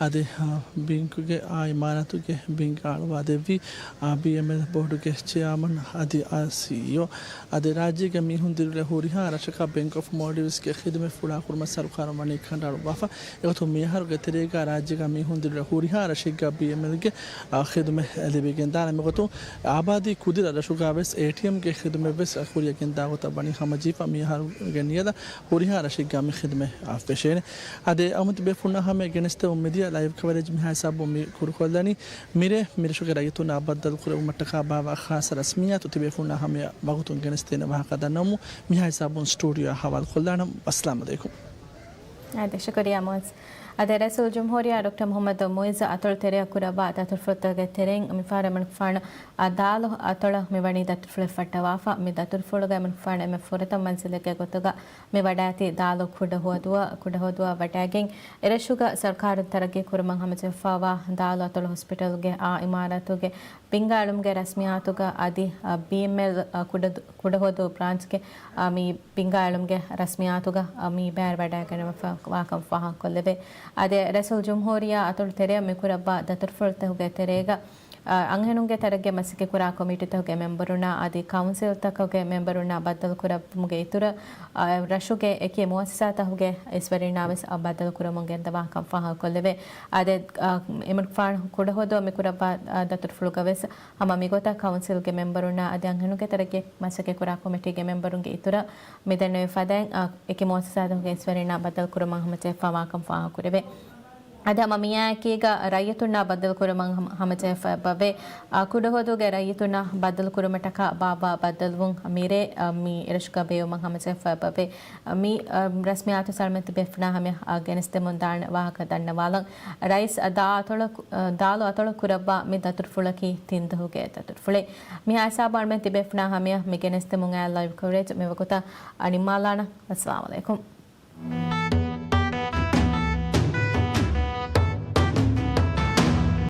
އަދި، އާ، ބިންކުގެ އާ އިމާރާތުގެ ބިންގާ އަޅުވާ ދެއްވީ، އާ، ބީއެމްއެލް ބޯޑުގެ ޗެއާމަން އަދި، އާ، ސީއީއޯ. އަދި ރާއްޖޭގެ މީހުން ދިރިއުޅޭ ހުރިހާ ރަށަކަށް ބޭންކް އޮފް މޯލްޑިވްސްގެ ޚިދުމަތް ފުޅާކުރުމަށް ސަރުކާރުން ވަނީ ކަނޑައަޅުއްވާފަ. އެގޮތުން މިއަހަރުގެ ތެރޭގަ ރާއްޖޭގަ މީހުން ދިރިއުޅޭ ހުރިހާ ރަށެއްގަ ބީއެމްއެލްގެ، އާ، ޚިދުމަތް ލިބިގެންދާނެ. މިގޮތުން އާބާދީ ކުދި ރަށްރަށުގަ ވެސް އޭޓީއެމްގެ ޚިދުމަތް ވެސް ކުރިއަށް ގެންދާ ގޮތަށް ވަނީ ހަމަޖެހިފަ. މިއަހަރުގެ ނިޔަލަށް ހުރިހާ ރަށެއްގަ މި ޚިދުމަތް، އާ، ފެށޭނެ. އާދެ، އަޅުގަނޑުމެން ތިބޭފުޅުންނާ ހަމަޔަށް ގެނެސްދެމުން މިދިޔަ ލައިވް ކަވަރޭޖް މިހާ ހިސާބުން މި ކުރުކޮށްލަނީ. މިރޭ މިރަށުގެ ރައްޔިތުންނާ ބައްދަލުކުރެއްވުމަށްޓަކާ ބާއްވާ ޚާއްޞަ ރަސްމިއްޔާތު ތިބޭފުޅުންނާ ހަމަޔަށް ވަގުތުން ގެނެސްދޭނެ ވާހަކަ ދަންނަވަމުން މިހާ ހިސާބުން ސްޓޫޑިއޯއަށް ހަވާލުކޮށްލާނަން. އައްސަލާމް ޢަލައިކުމް. އާދެ، ޝުކުރިއްޔާ މުއައްޒަ. އާދެ، ރައީސުލްޖުމްހޫރިއްޔާ ޑޮކްޓަރ މުޙައްމަދު މުޢިއްޒު އަތޮޅު ތެރެއަށް ކުރައްވާ ދަތުރުފުޅުތަކުގެ ތެރެއިން މިފަހަރު އެމަނިކުފާނު، އާ، ދާލު އަތޮޅަށް މިވަނީ ދަތުރުފުޅެއް ފައްޓަވާފަ. މި ދަތުރުފުޅުގަ އެމަނިކުފާނު އެންމެ ފުރަތަމަ މަންޒިލެއްގެ ގޮތުގަ މި ވަޑައިގަތީ ދާލު ކުޑަހުވަދުއަށް، ކުޑަހުވަދުއަށް ވަޑައިގެން އެރަށުގަ ސަރުކާރުން ތަރައްގީ ކުރުމަށް ހަމަޖެހިފައިވާ ދާލު އަތޮޅު ހޮސްޕިޓަލްގެ އާ އިމާރާތުގެ ބިންގާ އެޅުމުގެ ރަސްމިއްޔާތުގަ އަދި، އަ، ބީއެމްއެލް، އަ، ކުޑަ-، ކުޑަހުވަދޫ ބްރާންޗްގެ، އަ، މި ބިންގާ އެޅުމުގެ ރަސްމިއްޔާތުގަ، އަ، މި ބައިވެރިވަޑައިގަނެވިފައިވާކަން ފާހަގަކޮށްލެވޭ. އާދެ، ރައީސުލްޖުމްހޫރިއްޔާ އަތޮޅު ތެރެއަށް މިކުރައްވާ ދަތުރުފުޅުތަކުގެ ތެރޭގަ، އަ، އަންހެނުންގެ ތަރައްގީއަށް މަސައްކަތްކުރާ ކޮމިޓީތަކުގެ މެމްބަރުންނާ އަދި ކައުންސިލްތަކުގެ މެމްބަރުންނާ ބައްދަލުކުރައްވުމުގެ އިތުރަށް، އަ، ރަށުގެ އެކި މުއައްސަސާތަކުގެ އިސްވެރިންނާ ވެސް، އަ، ބައްދަލުކުރަމުން ގެންދަވާކަން ފާހަގަކޮށްލެވޭ. އާދެ، އަ، އެމަނިކުފާނު ކުޑަހުވަދުއަށް މިކުރައްވާ، އަ، ދަތުރުފުޅުގަ ވެސް ހަމަ މިގޮތަށް ކައުންސިލްގެ މެމްބަރުންނާ އަދި އަންހެނުންގެ ތަރައްގީއަށް މަސައްކަތްކުރާ ކޮމިޓީގެ މެމްބަރުންގެ އިތުރަށް މިދެންނެވި ފަދައިން، އަ، އެކި މުއައްސަސާތަކުގެ އިސްވެރިންނާ ބައްދަލުކުރުމަށް ހަމަޖެހިފައިވާކަން ފާހަގަކުރެވޭ. އަދި ހަމަ މިއާއެކީގަ ރައްޔިތުންނާ ބައްދަލުކުރުމަށް ހަމަ-، ހަމަޖެހިފައި އެބަވޭ. އަ، ކުޑަހުވަދޫގެ ރައްޔިތުންނާ ބައްދަލުކުރުމަށްޓަކާ ބާއްވާ ބައްދަލުވުން މިރޭ، އަ، މި އެރަށުގަ ބޭއްވުމަށް ހަމަޖެހިފައި އެބަވޭ. މި، އަ، ރަސްމިއްޔާތު ސަލާމަތް ބޭފުޅާ ހަމަޔަށް، އަ، ގެނެސްދެމުން ދާނެ ވާހަކަ ދަންނަވާލަން. ރައީސް، އަ، ދާ އަތޮޅަކު-، އަ، ދާލު އަތޮޅަށް ކުރައްވާ މި ދަތުރުފުޅަކީ ތިން ދުވަހުގެ ދަތުރުފުޅެއް. މިހާ ހިސާބުން އަޅުމެން ތިބޭފުޅާ ހަމަޔަށް މި ގެނެސްދެމުން އައި ލައިވް ކަވަރޭޖް މިވަގުތަށް، އަ، ނިންމާލާނަން. އައްސަލާމް ޢަލައިކުމް.